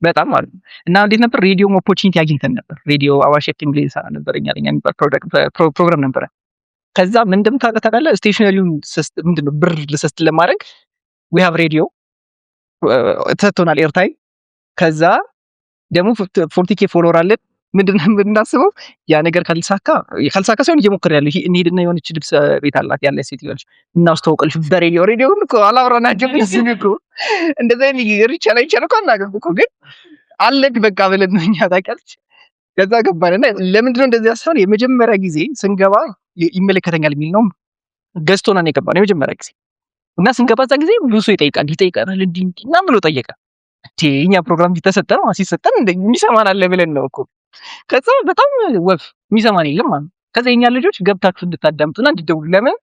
በጣም ማለት ነው። እና እንዴት ነበር ሬዲዮ opportunity አግኝተን ነበር። ሬዲዮ አዋሽ ኤፍኤም ላይ ሰራ ነበር እኛ ለኛ የሚባል ፕሮግራም ነበረ። ከዛ ምን እንደምታውቅ ታውቃለህ? Stationery ውን ምንድነው ብር ልሰስት ለማድረግ we have ሬዲዮ ተሰጥቶናል airtime። ከዛ ደግሞ 40K follower አለን። ምንድነው የምናስበው? ያ ነገር ካልሳካ ካልሳካ ሳይሆን እየሞከረ ያለው እንሂድና የሆነች ልብስ ቤት አላት ያለ ሴትዮ አለች እናስተዋውቅልሽ በሬዲዮ። ሬዲዮን እኮ አላወራናቸውም። እሱን እኮ እንደዛ ይቻላል አይቻልም እኮ አናውቅም እኮ፣ ግን አለን በቃ ብለን ነው እኛ ታውቂያለሽ። ከዛ ገባን እና ለምንድነው እንደዚህ ያሰብነው? የመጀመሪያ ጊዜ ስንገባ ይመለከተኛል የሚል ነው ገዝቶናን የገባነው የመጀመሪያ ጊዜ። እና ስንገባ እዛ ጊዜ ብዙ ሰው ይጠይቃል ይጠይቀናል፣ እንዲህ እንዲህ ምናምን ብሎ ጠየቀ። እኛ ፕሮግራም ተሰጠን ሲሰጠን የሚሰማን አለ ብለን ነው እኮ። ከዛ በጣም ወፍ የሚሰማን የለም ማለት ነው። ከዛ የኛ ልጆች ገብታችሁ እንድታዳምጡና እንድትደውሉ ለምን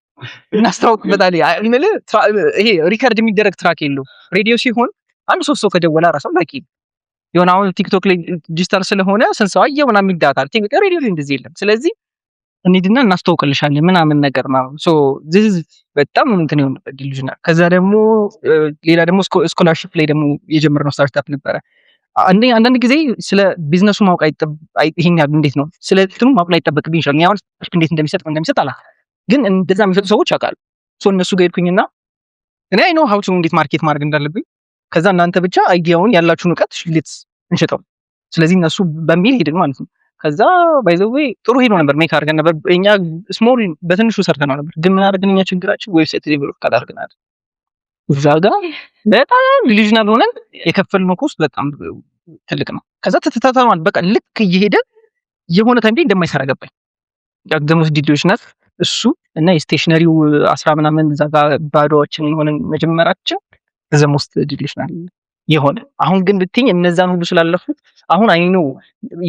እናስተዋውቅበታለን። የምልህ ይሄ record የሚደረግ track የለውም። ሬዲዮ ሲሆን አንድ ሶስት ሰው ከደወለ አራት ሰው በቂ የሆነ አሁን ቲክቶክ ላይ ዲጂታል ስለሆነ ስንት ሰው አየው ምናምን ይዳታል። ሬዲዮ ላይ እንደዚህ የለም። ስለዚህ እንሂድና እናስተዋውቅልሻለን ምናምን ነገር ማለት so this is በጣም እንትን የሆነበት delusional። ከዛ ደግሞ ሌላ ደግሞ scholarship ላይ ደግሞ የጀመርነው startup ነበረ። አንዳንድ ጊዜ ስለ ቢዝነሱ ማወቅ ይሄን ያህል እንዴት ነው ስለ እንትኑ ማወቅ ላይጠበቅብኝ ይችላል። እኔ አሁን እንዴት እንደሚሰጥ አላውቅም፣ ግን እንደዛ የሚሰጡ ሰዎች ያውቃሉ። So እነሱ ጋር ሄድኩኝና እኔ I know how to እንዴት market ማድረግ እንዳለብኝ፣ ከዛ እናንተ ብቻ idea ውን ያላችሁን እውቀት let's እንሸጠው። ስለዚህ እነሱ በሚል ሄድን ማለት ነው። ከዛ by the way ጥሩ ሄዶ ነበር፣ make አድርገን ነበር። እኛ small በትንሹ ሰርተነው ነበር። ግን ምን አድርገን እኛ ችግራችን website develop ካላደረግን እዛ ጋር በጣም delusional ሆነን የከፈልነው cost በጣም ትልቅ ነው። ከዛ ተተተተዋል በቃ ልክ እየሄደ የሆነ time ላይ እንደማይሰራ ገባኝ። ደግሞ delusional እሱ እና የ stationery ው አስራ ምናምን እዛ ጋር ባዶዎችን ሆነን መጀመራችን the most delusional የሆነ። አሁን ግን ብትኝ እነዛን ሁሉ ስላለፉት አሁን I know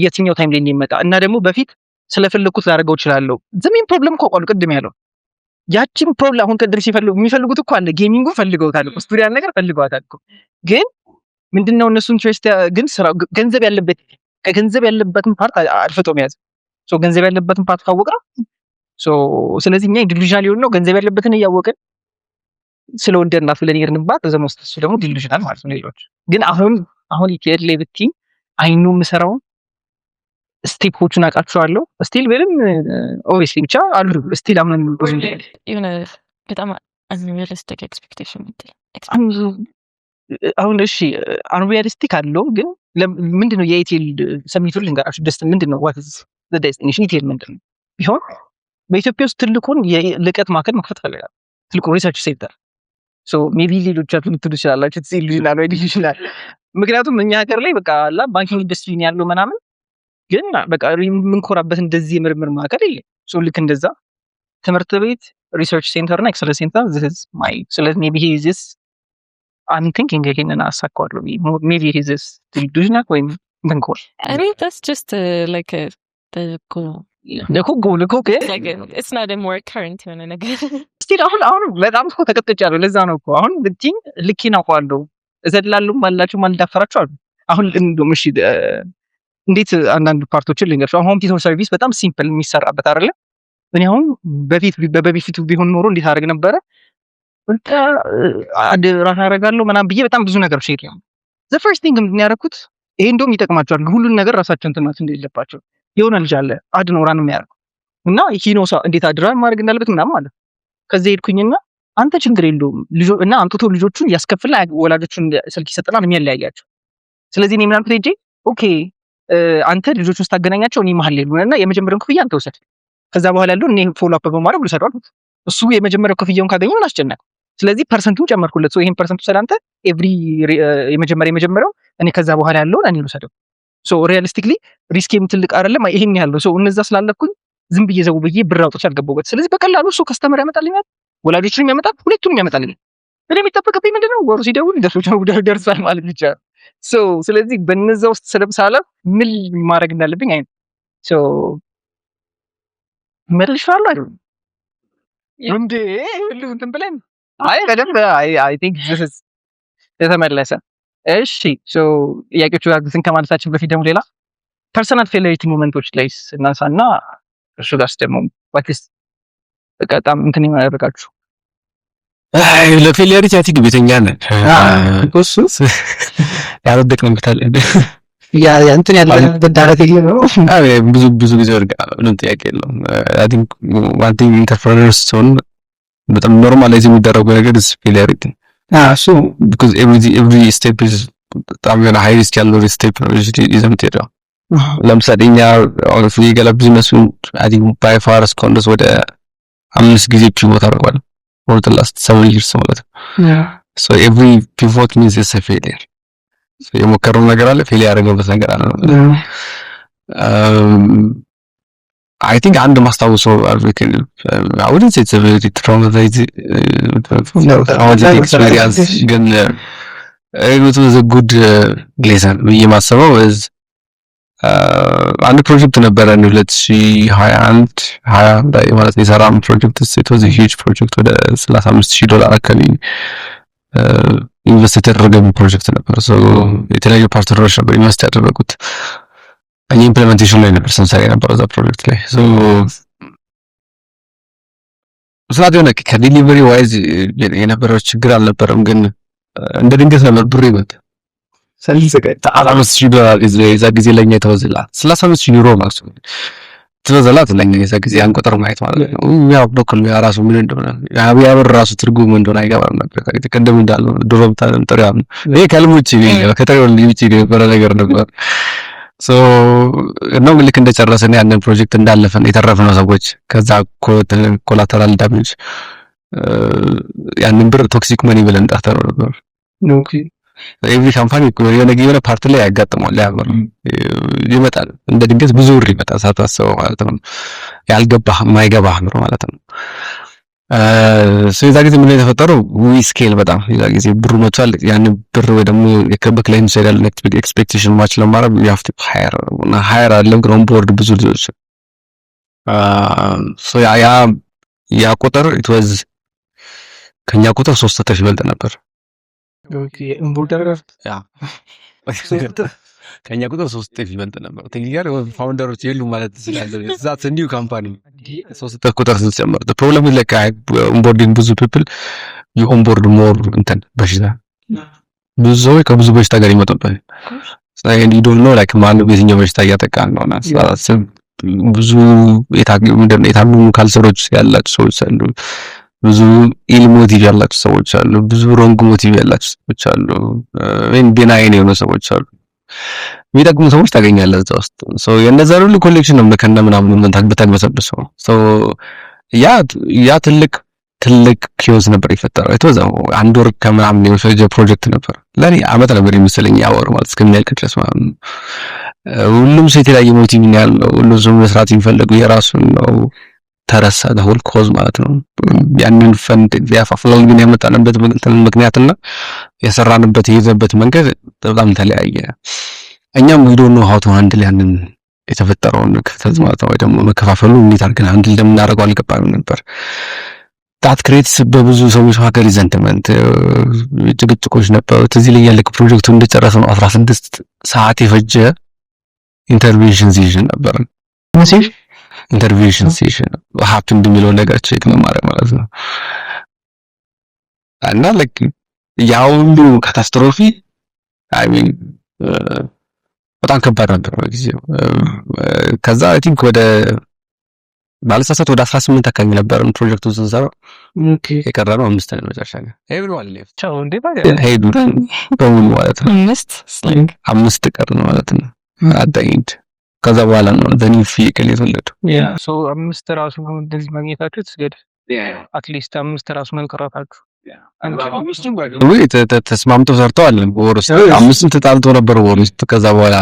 የትኛው time ላይ እንደሚመጣ እና ደግሞ በፊት ስለፈለግኩት ላደርገው እችላለሁ። The main problem እኮ አውቃለሁ ቅድም ያለው ያችን problem አሁን ቅድም ሲፈልጉ የሚፈልጉት እኮ አለ፣ gaming ኡን ፈልገውታል እኮ፣ ስቱዲያን ነገር ፈልገዋታል እኮ። ግን ምንድነው እነሱ interest ግን ስራ ገንዘብ ያለበት ከገንዘብ ያለበትን part አድፍጦ መያዝ። So ገንዘብ ያለበትን part ካወቅነው so ስለዚህ እኛ delusional የሆነው ገንዘብ ያለበትን እያወቅን ስለወደድናት ብለን የሄድንባት the most እሱ ደግሞ delusional ማለት ነው። ሌሎች ግን አሁን አሁን ኢቲኤል ላይ ብትይ I know የምሰራውን step ኦቹን አውቃቸዋለሁ። Still ምንም obviously ብቻ አሉ still አሁን ብዙ የሆነ በጣም unrealistic expectation ምትል? አሁን እሺ unrealistic አለው፣ ግን ምንድነው የኢቲኤል summit ኡን ልንገራችሁ። ደስ ምንድነው what is the destination ኢቲኤል ምንድነው ቢሆን በኢትዮጵያ ውስጥ ትልቁን የልቀት ማዕከል መክፈት ፈልጋለሁ። ትልቁን research center። So maybe ሌሎቻችሁ ልትሉ ትችላላችሁ delusional ወይ delusional፣ ምክንያቱም እኛ ሀገር ላይ በቃ አላ banking industry ያለው ምናምን፣ ግን በቃ የምንኮራበት እንደዚህ የምርምር ማዕከል የለም። So ልክ እንደዛ ትምህርት ቤት Research center እና excellence center, this is my ስለዚህ maybe he is, I'm thinking ይሄንን አሳካዋለሁ። Maybe he is delusional ወይም እንትን ከሆነ I think that's just like the goal. እኮ ጎል እኮ ግን Like it's not a more current የሆነ ነገር። Still አሁን በጣም እኮ ተቀጥቅጫለሁ። ለዛ ነው እኮ አሁን ብትይኝ ልኬን አውቀዋለሁ። እዘላለሁም አላችሁም አልዳፈራችሁ አሉ። አሁን እንደውም እሺ እንዴት አንዳንድ part ኦችን ልንገርሽ። አሁን home tutor service በጣም simple የሚሰራበት አይደለ? እኔ አሁን በፊት በበፊቱ ቢሆን ኖሮ እንዴት አደርግ ነበረ? በቃ አንድ ራስ አደርጋለሁ ምናምን ብዬ በጣም ብዙ ነገር share ነው። The first thing ምንድን ያደረኩት፣ ይሄ እንደውም ይጠቅማቸዋል። ሁሉን ነገር ራሳቸው እንትን ማለት እንደሌለባቸው፣ የሆነ ልጅ አለ ad ነው run የሚያደርገው እና he knows እንዴት ad run ማድረግ እንዳለበት ምናምን ማለት። ከዚህ ሄድኩኝና አንተ ችግር የለውም ልጆ እና አምጥቶ ልጆቹን ያስከፍልና ወላጆቹን ስልክ ይሰጥናል የሚያለያያቸው። ስለዚህ እኔ ምናምን ሄጄ okay አንተ ልጆቹን ስታገናኛቸው እኔ መሀል ላይ ልሁን እና የመጀመሪያውን ክፍያ አንተ ውሰድ፣ ከዛ በኋላ ያለው እኔ follow up በማድረግ ልውሰደው አልኩት። እሱ የመጀመሪያው ክፍያውን ካገኘ ምን አስጨነቀው? ስለዚህ percent ኡን ጨመርኩለት። So ይሄን percent ኡ ውሰድ አንተ every የመጀመሪያው እኔ ከዛ በኋላ ያለውን እኔ ልውሰደው። So realistically risk ኤም ትልቅ አይደለም፣ ይሄን ያህል ነው። So እነዛ ስላለኩኝ ዝም ብዬ ዘው ብዬ ብር አውጥቼ አልገባሁበት። ስለዚህ በቀላሉ እሱ customer ያመጣልኛል፣ ወላጆችንም ያመጣል፣ ሁለቱንም ያመጣልኛል። እኔ የሚጠበቅብኝ ምንድነው? ወሩ ሲደውል ደርሷል ማለት ብቻ ነው። So ስለዚህ በነዛ ውስጥ ስለምሳለፍ ምን ማድረግ እንዳለብኝ አይ so መልሼዋለሁ አይደለም እንዴ? ሁሉ እንትን ብለን አይ በደንብ I think this is የተመለሰ። እሺ፣ so ጥያቄዎቹ ጋር እንትን ከማለታችን በፊት ደግሞ ሌላ personal failure moment ኦች ላይ እናንሳና እሱ ጋርስ ደግሞ what is በጣም እንትን ያደረጋችሁ? አይ ለ failure I think ቤተኛ ነን። እሱ ያልወደቅንበታል። ያ እንትን ያለ ዳረት ነው። አይ ብዙ ብዙ ጊዜ ወድቃ ምንም ጥያቄ የለውም። I think one thing entrepreneur ስትሆን በጣም normalize የሚደረገው ነገር is failure. እሱ Because every step is በጣም የሆነ high risk ያለው step ነው ይዘህ የምትሄደው። ለምሳሌ እኛ አሁን የገላ business ኡን I think by far እስካሁን ድረስ ወደ አምስት ጊዜ pivot አድርጓል for the last 7 years ማለት ነው። So every pivot means it's a failure. So የሞከረው ነገር አለ፣ fail ያደረገበት ነገር አለ። I think አንድ ማስታውሰው I wouldn't say it's a very traumatic experience ግን it was a good lesson ብዬ ማስበው is አንድ ፕሮጀክት ነበረ 2021 20 ላይ ማለት ነው የሰራነው ፕሮጀክት። It was a huge project። ወደ 35,000 ዶላር አካባቢ invest የተደረገ ፕሮጀክት ነበር። So የተለያዩ partner ኦች ነበር invest ያደረጉት። እኛ implementation ላይ ነበር ስንሰራ የነበረው እዛ ፕሮጀክት ላይ። So ስላት የሆነ ከ delivery wise የነበረው ችግር አልነበረም፣ ግን እንደ ድንገት ነበር ብሩ ይመጣ። 5,000 ዶላር የዛ ጊዜ ለኛ የተወዘላ 35,000 ዩሮ ማለት ነው። ትበዘላት ለኛ የዛ ጊዜ ያን ቁጥር ማየት ማለት ነው። ያው በኩል ያ ራሱ ምን እንደሆነ ያ ብር ራሱ ትርጉም እንደሆነ አይገባም ነበር። ቅድም እንዳልነው ድሮ ብታለም ጥሬ ይሄ ከህልም ውጪ ከጥሬው ውጪ የነበረ ነገር ነበር። So ነው ልክ እንደጨረስን ያንን ፕሮጀክት እንዳለፈን የተረፍነው ሰዎች ከዛ collateral damage ያንን ብር toxic money ብለን ጠርተነው ነበር። Every company የሆነ part ላይ ያጋጥመዋል። ያ ብር ይመጣል እንደ ድንገት ብዙ ብር ይመጣል ሳታስበው ማለት ነው። ያልገባህ የማይገባህ ብር ማለት ነው። So የዛ ጊዜ ምን የተፈጠረው we scale በጣም የዛ ጊዜ ብሩ መጥቷል። ያን ብር ወይ ደግሞ በ client side ያለ expectation match ለማድረግ you have to hire እና hire አለም ግን onboard ብዙ ልጆች። So ያ ቁጥር it was ከኛ ቁጥር 3 እጥፍ ይበልጥ ነበር። ያ ከኛ ቁጥር 3 እጥፍ ይበልጥ ነበር። Technically founder ኦች የሉም ማለት ትችላለህ። That's new company 3 እጥፍ ቁጥር ስትጨምር problem like onboarding ብዙ people, you onboard more እንትን በሽታ፣ ብዙ ሰዎች ከብዙ በሽታ ጋር ይመጡበት። You don't know like ማነው በየትኛው በሽታ እያጠቃ እንደሆነ ስታስብ ብዙ የታመሙ culture ኦች ያላቸው ሰዎች አሉ። ብዙ ill motive ያላቸው ሰዎች አሉ። ብዙ wrong motive ያላቸው ሰዎች አሉ። ወይም benign የሆኑ ሰዎች አሉ። የሚጠቅሙ ሰዎች ታገኛለህ እዛ ውስጥ። So የእነዛ ሁሉ collection ነው ከነ ምናምን ብታግበሰብሰው። So ያ ትልቅ ትልቅ chaos ነበር የፈጠረው። የተወዛው አንድ ወር ከምናምን የወሰደ ፕሮጀክት ነበር። ለኔ አመት ነበር የመሰለኝ ያ ወር ማለት እስከሚያልቅ ድረስ ማለት ነው። ሁሉም ሰው የተለያየ motive ነው ያለው። ሁሉም ሰው መስራት የሚፈልገው የራሱን ነው። ተረሳ whole cause ማለት ነው። ያንን ፈንድ ያፋፍለውን ግን ያመጣንበት ምክንያትና የሰራንበት የሄድንበት መንገድ በጣም ተለያየ። እኛም we don't know how to handle ያንን የተፈጠረውን ክፍተት ማለት ነው፣ ወይ ደግሞ መከፋፈሉ እንዴት አድርገን handle እንደምናደርገው አልገባንም ነበር። That creates በብዙ ሰዎች መካከል resentment፣ ጭቅጭቆች ነበሩ። ትዝ ይለኛል ልክ ፕሮጀክቱ እንደጨረሰ ነው 16 ሰዓት የፈጀ intervention session ነበር። Intervention session happened የሚለውን ነገር check ለማድረግ ማለት ነው። እና like ያ ሁሉ catastrophe I mean በጣም ከባድ ነበር በጊዜው። ከዛ I think ወደ ባልሳሳት ወደ 18 አካባቢ ነበርን ፕሮጀክቱን ስንሰራው፣ የቀረነው አምስት ነን። መጨረሻ ላይ everyone left። ቻው እንዴ። ሄዱ በሙሉ ማለት ነው። አምስት። አምስት ቀርን ማለት ነው at the end። ከዛ በኋላ ነው the new vehicle የተወለደው። Yeah, so አምስት ራሱ እንደዚህ ማግኘታችሁ ትስገድ at least አምስት ራሱ መንከራታችሁ። ወይ ተስማምተው ሰርተዋል። ወር ውስጥ አምስቱም ተጣልተው ነበር ወር ውስጥ። ከዛ በኋላ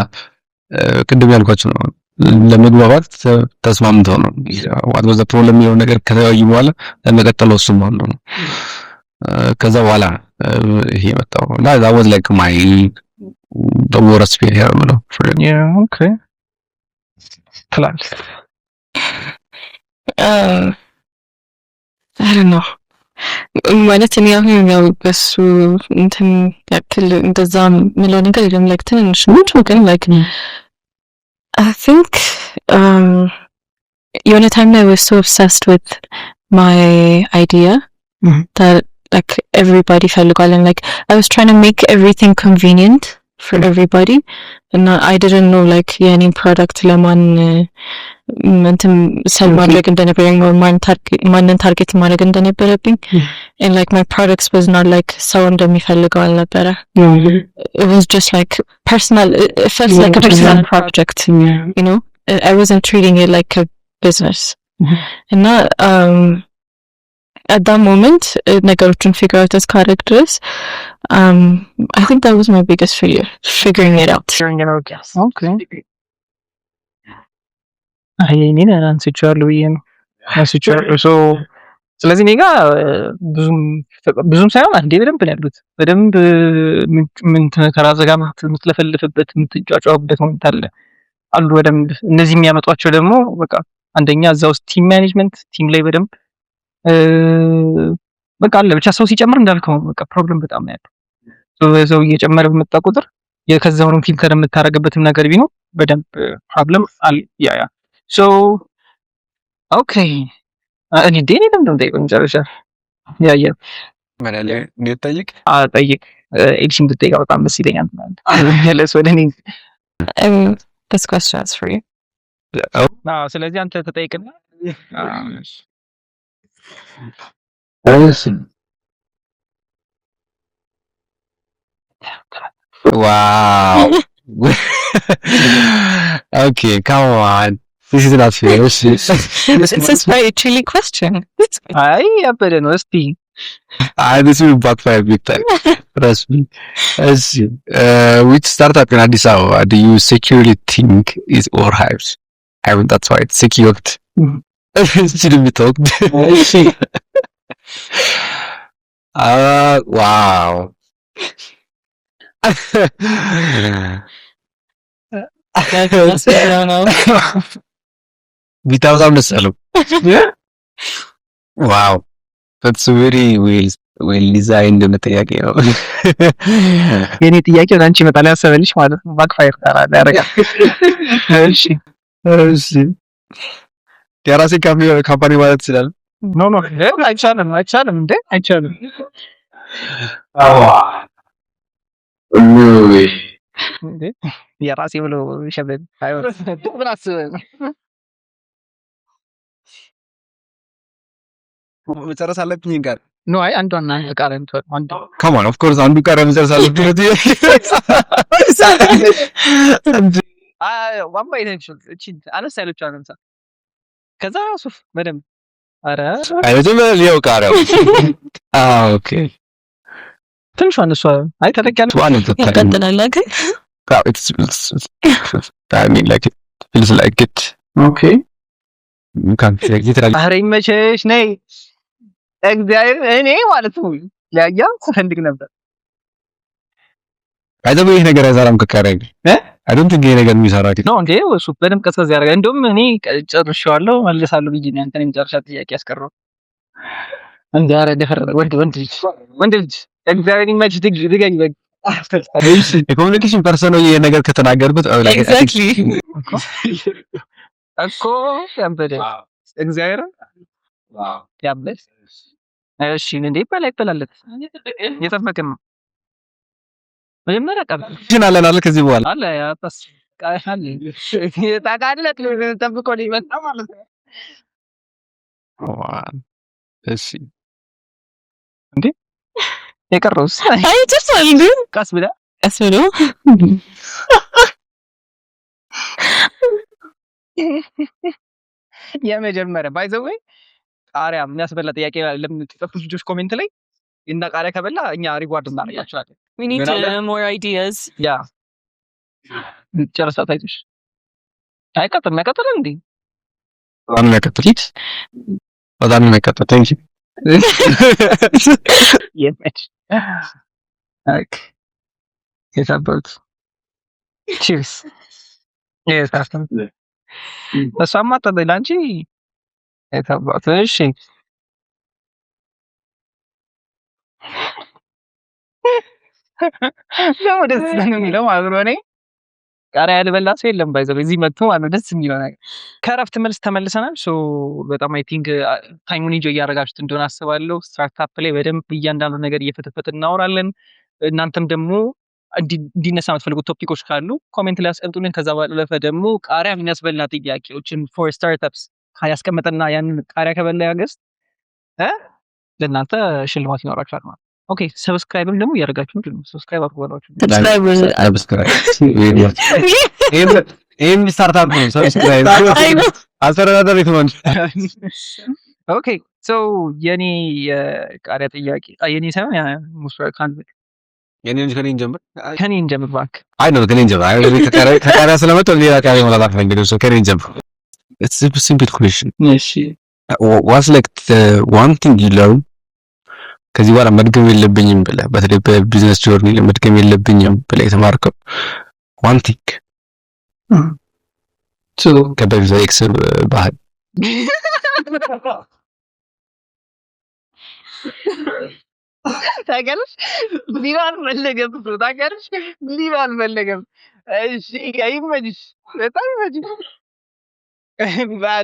ቅድም ያልኳቸው ነው፣ ለመግባባት ተስማምተው ነው። What was the problem የሚለው ነገር ከተወያዩ በኋላ ለመቀጠል ወስነው ነው። ከዛ በኋላ ይሄ የመጣው እና that was like my the worst failure የምለው። Yeah, okay ትላለህ። I don't know፣ ማለት እኔ አሁን ያው በሱ እንትን ያክል እንደዛ ምለው ነገር የለም። Like ትንንሽ ናቸው ግን like I think የሆነ time ላይ I was so obsessed with my idea that like everybody ፈልጓል and like I was trying to make everything convenient for everybody እና I didn't know like የኔን product ለማን እንትን sell ማድረግ እንደነበረኝ or ማንን target ማድረግ እንደነበረብኝ and like my products was not like ሰው እንደሚፈልገው አልነበረ። It was just like personal, it felt like a personal project. I wasn't treating it like a business እና at that moment ነገሮችን figure out እስካደረግ ድረስ I think that was my biggest failure, figuring it out. Figuring it out. Okay. አይ እኔን አንስቼዋለሁ ብዬ ነው፣ አንስቼዋለሁ። So ስለዚህ እኔ ጋር ብዙም ብዙም ሳይሆን አንዴ በደንብ ነው ያሉት። በደንብ ምን ከራስህ ጋር የምትለፈልፍበት፣ የምትጫጫውበት moment አለ አሉ በደንብ። እነዚህ የሚያመጧቸው ደግሞ በቃ አንደኛ እዛ ውስጥ team management፣ team ላይ በደንብ በቃ አለ። ብቻ ሰው ሲጨምር እንዳልከው በቃ problem በጣም ነው ያለው። ሰው እየጨመረ በመጣ ቁጥር ከዛውንም filter የምታደርግበትም ነገር ቢኖር በደንብ problem አለ። Yeah, so okay፣ እኔ እንዴ እኔ ለምንድን ነው የምጠይቀው? መጨረሻ yeah. ምን ያለ ጠይቅ። ጠይቅ። ኤልሲን ብትጠይቀው በጣም ደስ ይለኛል። መለስ ወደ እኔ። This question is for you. ስለዚህ አንተ ተጠይቅና። እሺ፣ wow, okay, come on, this is not fair። እሺ። This is very chilly question. አይ ያበደ ነው። እስቲ። አይ this will backfire big time. Trust me. እሺ፣ which startup in Addis Ababa do you securely think is overhyped? I mean, that's why it's secured. Shouldn't be talked. እሺ። Wow. I don't know. ቢታ በጣም ደስ አለው። Wow, that's very well designed የሆነ ጥያቄ ነው። የኔ ጥያቄ ወደ አንቺ ይመጣል ያሰበልሽ ማለት ነው። Backfire ያደርጋል። እሺ። እሺ፣ የራሴ company ማለት ይችላል። No, አይቻልም፣ አይቻልም፣ እንዴ አይቻልም። No way. እንዴ የራሴ ብሎ ሸበብ አይሆንም። ምን አስበህ ነው? መጨረስ አለብኝ ጋር። No፣ አይ አንዷን ቃል አንዷ። Come on, of course አንዱ ቃር መጨረስ አለብኝ። አይ ዋማ ይተንሽል እቺ አነስ ያለችው አነሳ ከዛ ሱፍ በደንብ አረ። አይ መጀመሪያ ሊያው ቃሪያው፣ okay. ትንሿን እሷ አይ ተለቅ ያለ። One at a time. ይቀጥላል ግን። Wow, it's I mean, like it feels like it. Okay. ኧረ ይመችሽ ነይ እግዚአብሔር እኔ ማለት ነው ያያ ስፈልግ ነበር። አይደለም ይሄ ነገር አይሰራም። ከቃሪያ ጋር I don't think ይሄ ነገር የሚሰራ ነው እንዴ? እሱ በደንብ ቀዝቀዝ ያደርጋል። እንደውም እኔ ጨርሼዋለሁ መልሳለሁ ብዬ ነው ያንተን የመጨረሻ ጥያቄ ያስቀረው። እንደ ኧረ ደፈረ ወንድ ወንድ ልጅ ወንድ ልጅ እግዚአብሔር ይመችሽ። ድገኝ በቃ የ communication person ነው ይሄ ነገር ከተናገርኩት Exactly. እኮ ያበደ እግዚአብሔር ያበደ። እሺ እንዴ ይበላ ይበላለት እየጠበቅን ነው። መጀመሪያ ቀር አለን አለ ከዚህ በኋላ አለ ያታስ ቃል ታውቃለህ፣ ጠብቆ ሊመጣ ማለት ነው። እሺ እንዴ የቀረውስ አይ ጨርሷል እንዴ? ቀስ ብለህ ቀስ ብሎ የመጀመሪያ by the way ቃሪያ የሚያስበላ ጥያቄ ለምትጽፉት ልጆች comment ላይ እና ቃሪያ ከበላ እኛ reward እናደርጋቸዋለን። We need more ideas. Yeah ጨርሳ ታይቶሽ አይቀጥልም። ያቀጥላል እንዴ? በጣም ነው የሚያቀጥል፣ በጣም ነው የሚያቀጥል። Thank you. የመች okay የታበሉት cheers። እሷማ ለአንቺ የታባቱ። እሺ ደግሞ ደስ ነው የሚለው ማለት ነው። እኔ ቃሪያ ያልበላ ሰው የለም። By the way እዚህ መጥቶ ማለት ነው ደስ የሚለው ነገር። ከእረፍት መልስ ተመልሰናል። So በጣም I think time ኡን enjoy እያደረጋችሁት እንደሆነ አስባለሁ። Startup ላይ በደንብ እያንዳንዱ ነገር እየፈተፈትን እናወራለን። እናንተም ደግሞ እንዲነሳ የምትፈልጉት topic ኦች ካሉ comment ላይ አስቀምጡልን። ከዛ ባለፈ ደግሞ ቃሪያ የሚያስበላ ጥያቄዎችን for startups ያስቀመጠና ያንን ቃሪያ ከበላ ያገስት ለእናንተ ሽልማት ይኖራችኋል ማለት። Okay, subscribe ም ደግሞ እያደረጋችሁ ምንድን ነው subscribe አድርጉ በሏችሁ። Subscribe ይህም startup ነው። Subscribe አስተዳደር ነው። Okay, so የኔ የቃሪያ ጥያቄ የኔ ሳይሆን የኔ ከኔ እንጀምር፣ ከኔ እንጀምር እባክህ። አይ ነው ከኔ እንጀምር። አይ ከቃሪያ ስለመጣሁ ሌላ ቃሪያ መብላት አልፈልግም። So ከኔ እንጀምር። It's a simple question. እሺ። What's like the one thing you learn ከዚህ በኋላ መድገም የለብኝም ብለህ፣ በተለይ በ business journey መድገም የለብኝም ብለህ የተማርከው one thing ከበፊት ex ባህል? ታውቂያለሽ ሊባ አልፈለገም እኮ ታውቂያለሽ ሊባ አልፈለገም። እሺ ይመችሽ፣ በጣም ይመችሽ።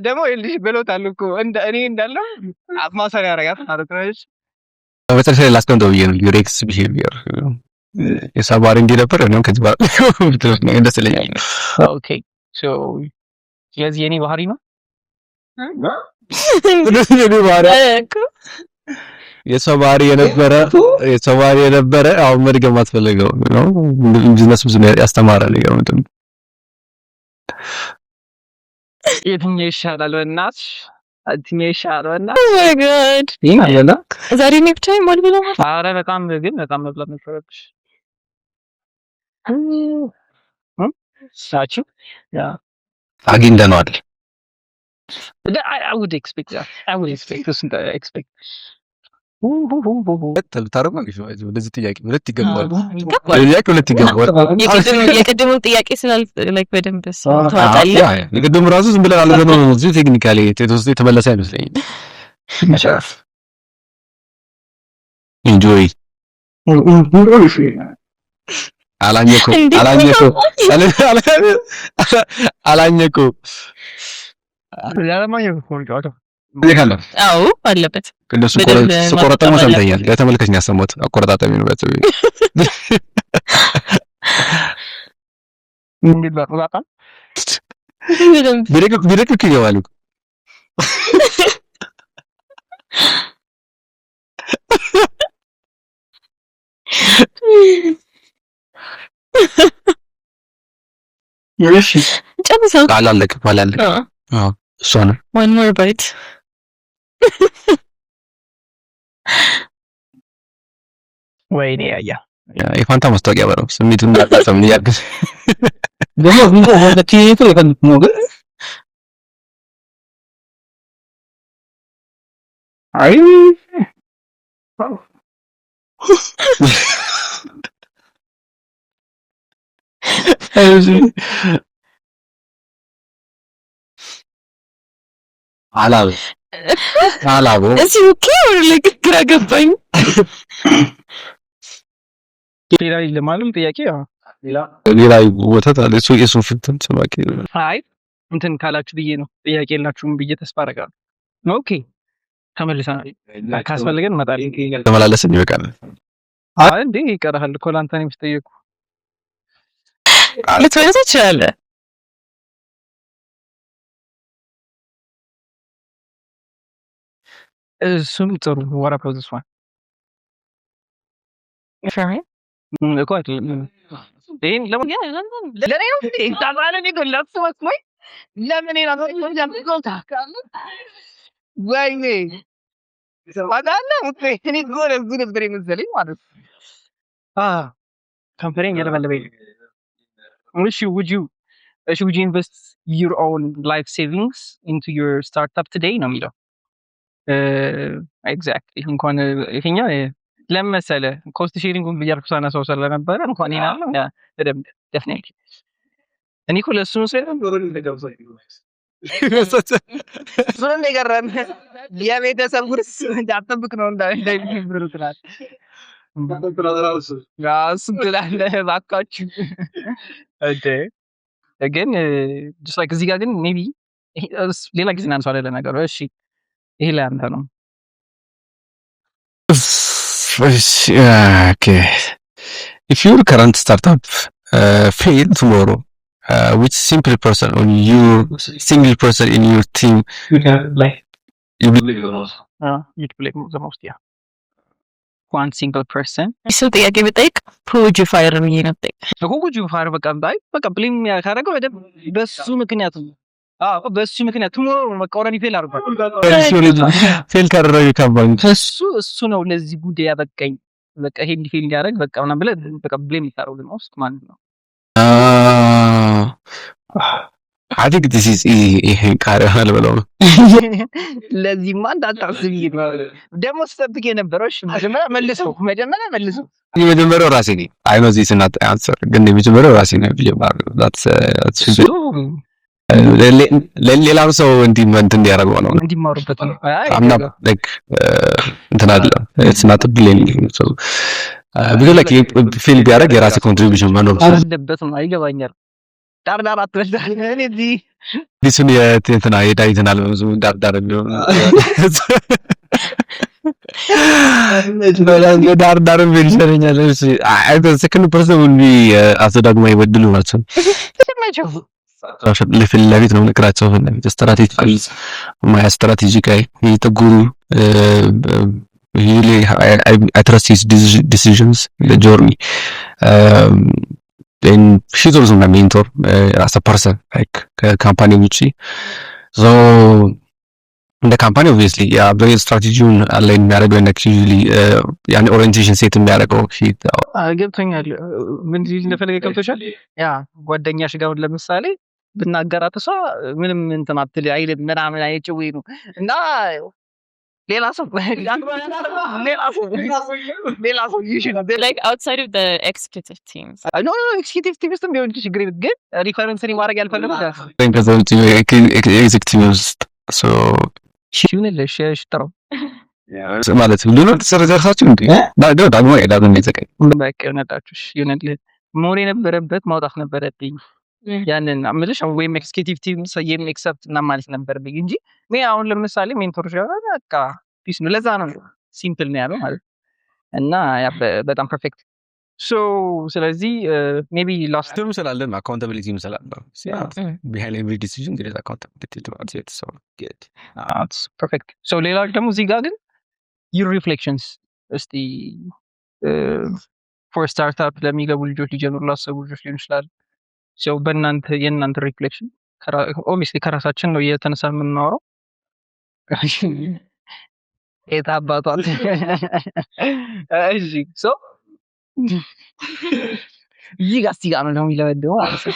ደግሞ ይኸውልሽ ብሎታል እኮ እንደ እኔ እንዳለው አፍ ማሰሪያ ያደርጋት ማለት ነው። እሺ። በመጨረሻ ላይ ላስቀምጠው ብዬ ነው። Your ex behavior የሷ ባህሪ እንዲህ ነበር። እኔም ከዚህ በኋላ ደስ ይለኛል። Okay, so ስለዚህ የኔ ባህሪ ነው። የኔ ባህሪ፣ የሷ ባህሪ የነበረ፣ የሷ ባህሪ የነበረ አሁን መድገም አትፈልገው ነው። ቢዝነስ ብዙ ያስተማረ ነገር ምንድን ነው? የትኛው ይሻላል? በእናትሽ የትኛው ይሻላል? በእናትሽ። Oh my God. ይሄን አልበላ። ዛሬ እኔ ብቻዬን ማልበላ ማለት ኧረ በጣም ግን በጣም መብላት ነበረብሽ። ሳችሁ yeah. አግኝተነዋል። I would expect that. I would expect እሱን expect. ብታረጉ ወደዚህ ጥያቄ ሁለት ይገባል። ይገባል። ጥያቄ ሁለት ይገባል። የቅድሙን ጥያቄ ስላል like በደንብ ተዋጣለ። የቅድሙ ራሱ ዝም ብለን አልበነው ነው እንጂ technically የተመለሰ አይመስለኝም። Enjoy. አላኘከው አላኘከው አላኘከው። አዎ አለበት። ቅዱስ ስቆረጠሙ ሰምተኛል። ለተመልካች ነው ያሰማሁት። አቆረጣጠሚ ነው ቢደቅቅ ይገባል እኮ። ጨርሰው። አላለቅም አላለቅም። አዎ እሷ ነው። One more bite. ወይኔ ያያ። የፋንታ ማስታወቂያ በለው ስሜቱን እንዳጣጠም እያገዝ ደግሞ አይ። እሺ። አላብ አላቦ። Is he okay or like ግራ ገባኝ። ሌላ የለም አይደል? ጥያቄ አዎ። ሌላ ወተት አለ፣ እሱ የሱን ፍንትን ስማቂ። አይ፣ እንትን ካላችሁ ብዬ ነው። ጥያቄ የላችሁም ብዬ ተስፋ አደርጋለሁ። Okay፣ ተመልሰናል። ካስፈለገን እንመጣለን። ተመላለስን ይበቃል። አይ እንዴ፣ ይቀርሃል እኮ፣ ለአንተ ነው የሚጠየቁ። ልትመለስ ትችላለህ። እሱም ጥሩ። What about this one? For me? እኮ አይደለም፣ ይሄን ለምን Yeah, ለምን? ለኔ ነው እንዴ? ታባለ እኔ ግን ለሱ መስሎኝ ለምን እኔን ወይኔ ታውቃለህ፣ እኔ እኮ ለሱ ነበር የመሰለኝ ማለት ነው። ከንፈሬን እየለበለበኝ ነው። እሺ፣ would you እሺ would you invest your own life savings into your startup today ነው የሚለው። Exactly፣ እንኳን ይሄኛው ለምን መሰለህ cost sharing ኡን ብያልኩ ሳነሳው ስለነበረ እንኳን ይሄን አለ። Yeah፣ በደንብ definitely እኔ እኮ ለእሱ መስሎኝ እሱንም የገረመ የቤተሰብ ጉርስ እንዳትጠብቅ ነው እንዳይብሩ ትላለህ። እሱም ትላለህ እባካችሁ እንዴ። ግን just like እዚህ ጋር ግን maybe ሌላ ጊዜ እናነሳዋለን ለነገሩ። እሺ፣ ይሄ ላይ አንተ ነው። Okay. If your current startup fail tomorrow, which simple person on your single person in your team you will You'd blame the most? Yeah, one single person. እሱ ጥያቄ ብጠይቅ who would you fire ብዬ ነው የምጠይቅ። Who would you fire? በቃ አይ በቃ blame ካደረገው በደንብ በሱ ምክንያት ነው። አዎ፣ በሱ ምክንያት tomorrow በቃ already fail አድርጓል። Fail ካደረገ company እሱ ነው ለዚህ ጉዳይ ያበቃኝ። በቃ ይሄ fail እንዲያደርግ በቃ ምናምን ብለህ በቃ blame የምታደርገው the most ማለት ነው። I think this is ይሄን ቃል ይሆናል ብለው ነው። ለዚህማ እንዳታስብ ደግሞ ስጠብቅ የነበረው። እሺ፣ መጀመሪያ መልሰው፣ መጀመሪያ መልሰው። የመጀመሪያው ራሴ ነኝ። I know this not answer፣ ግን የመጀመሪያው ራሴ ነኝ ብዬ እሱ ሌላም ሰው እንዲህ እንትን እንዲያደርገው ነው። እንዲማሩበት ነው። አይ I'm not like እንትን አይደለም፣ it's not blaming, so because like fail ቢያደርግ የራሴ contribution መኖር አለበት ነው። አይገባኛል። ዳር ዳር አትበል። እኔ እዚህ አዲሱን የእንትና የዳዊትን አልበም ብዙ ዳር ዳር የሚሆን ዳር ዳር የሚል ይሻለኛል። እሺ፣ second person will be አቶ ዳግማዊ በድሉ ናቸው። ናቸው። ፊት ለፊት ነው ምክራቸው፣ ፊት ለፊት strategy my strategy guy, the guru. Really, I trust his decisions, the journey, and he's also my mentor as a person, like ከ company ውጪ። So እንደ company obviously yeah ስትራቴጂውን align የሚያደርገው usually ያን orientation set የሚያደርገው ገብቶኛል። ምን ሊል እንደፈለገ ገብቶሻል። Yeah፣ ጓደኛሽ ጋር ለምሳሌ ብናገራት እሷ ምንም እንትን አትል አይልም ምናምን አይጭዌ ነው እና ሌላ ሰው ሌላ ሰው ይሽላል። Like outside of the executive teams. No, executive team ውስጥም ቢሆን ችግር የለም፣ ግን reference ማድረግ ያልፈለጉት ከዛ ውጪ executive ውስጥ so ይሁንልሽ። እሺ፣ ጥሩ። ማለት ሁሉንም ተሰረዘርሳችሁ እንዴ? ዳግማዊ ዳግም ይዘቀኝ። በቃ ይሆነላችሁ። እሺ፣ ይሁንልህ። መሆን የነበረበት ማውጣት ነበረብኝ። ያንን አምልሽ ወይም executive team ሰየም except እና ማለት ነበረብኝ እንጂ እኔ አሁን ለምሳሌ mentor ጋር በቃ peace ነው። ለዛ ነው simple ነው ያለው ማለት እና yeah፣ በጣም perfect። So ስለዚህ maybe last እንትኑ ስላለ ነው፣ accountability ም ስላለ behind every decision there is accountability towards it, so good. Perfect. So ሌላ ደግሞ እዚህ ጋር ግን your reflections እስቲ for startup ለሚገቡ ልጆች፣ ሊጀምሩ ላሰቡ ልጆች ሊሆን ይችላል። So በእናንተ የእናንተ reflection፣ obviously ከራሳችን ነው እየተነሳ የምናወራው። የት አባቷል። እሺ፣ so እዚህ ጋር እስቲ ጋር ነው ደግሞ የሚለበድበው ማለት ነው።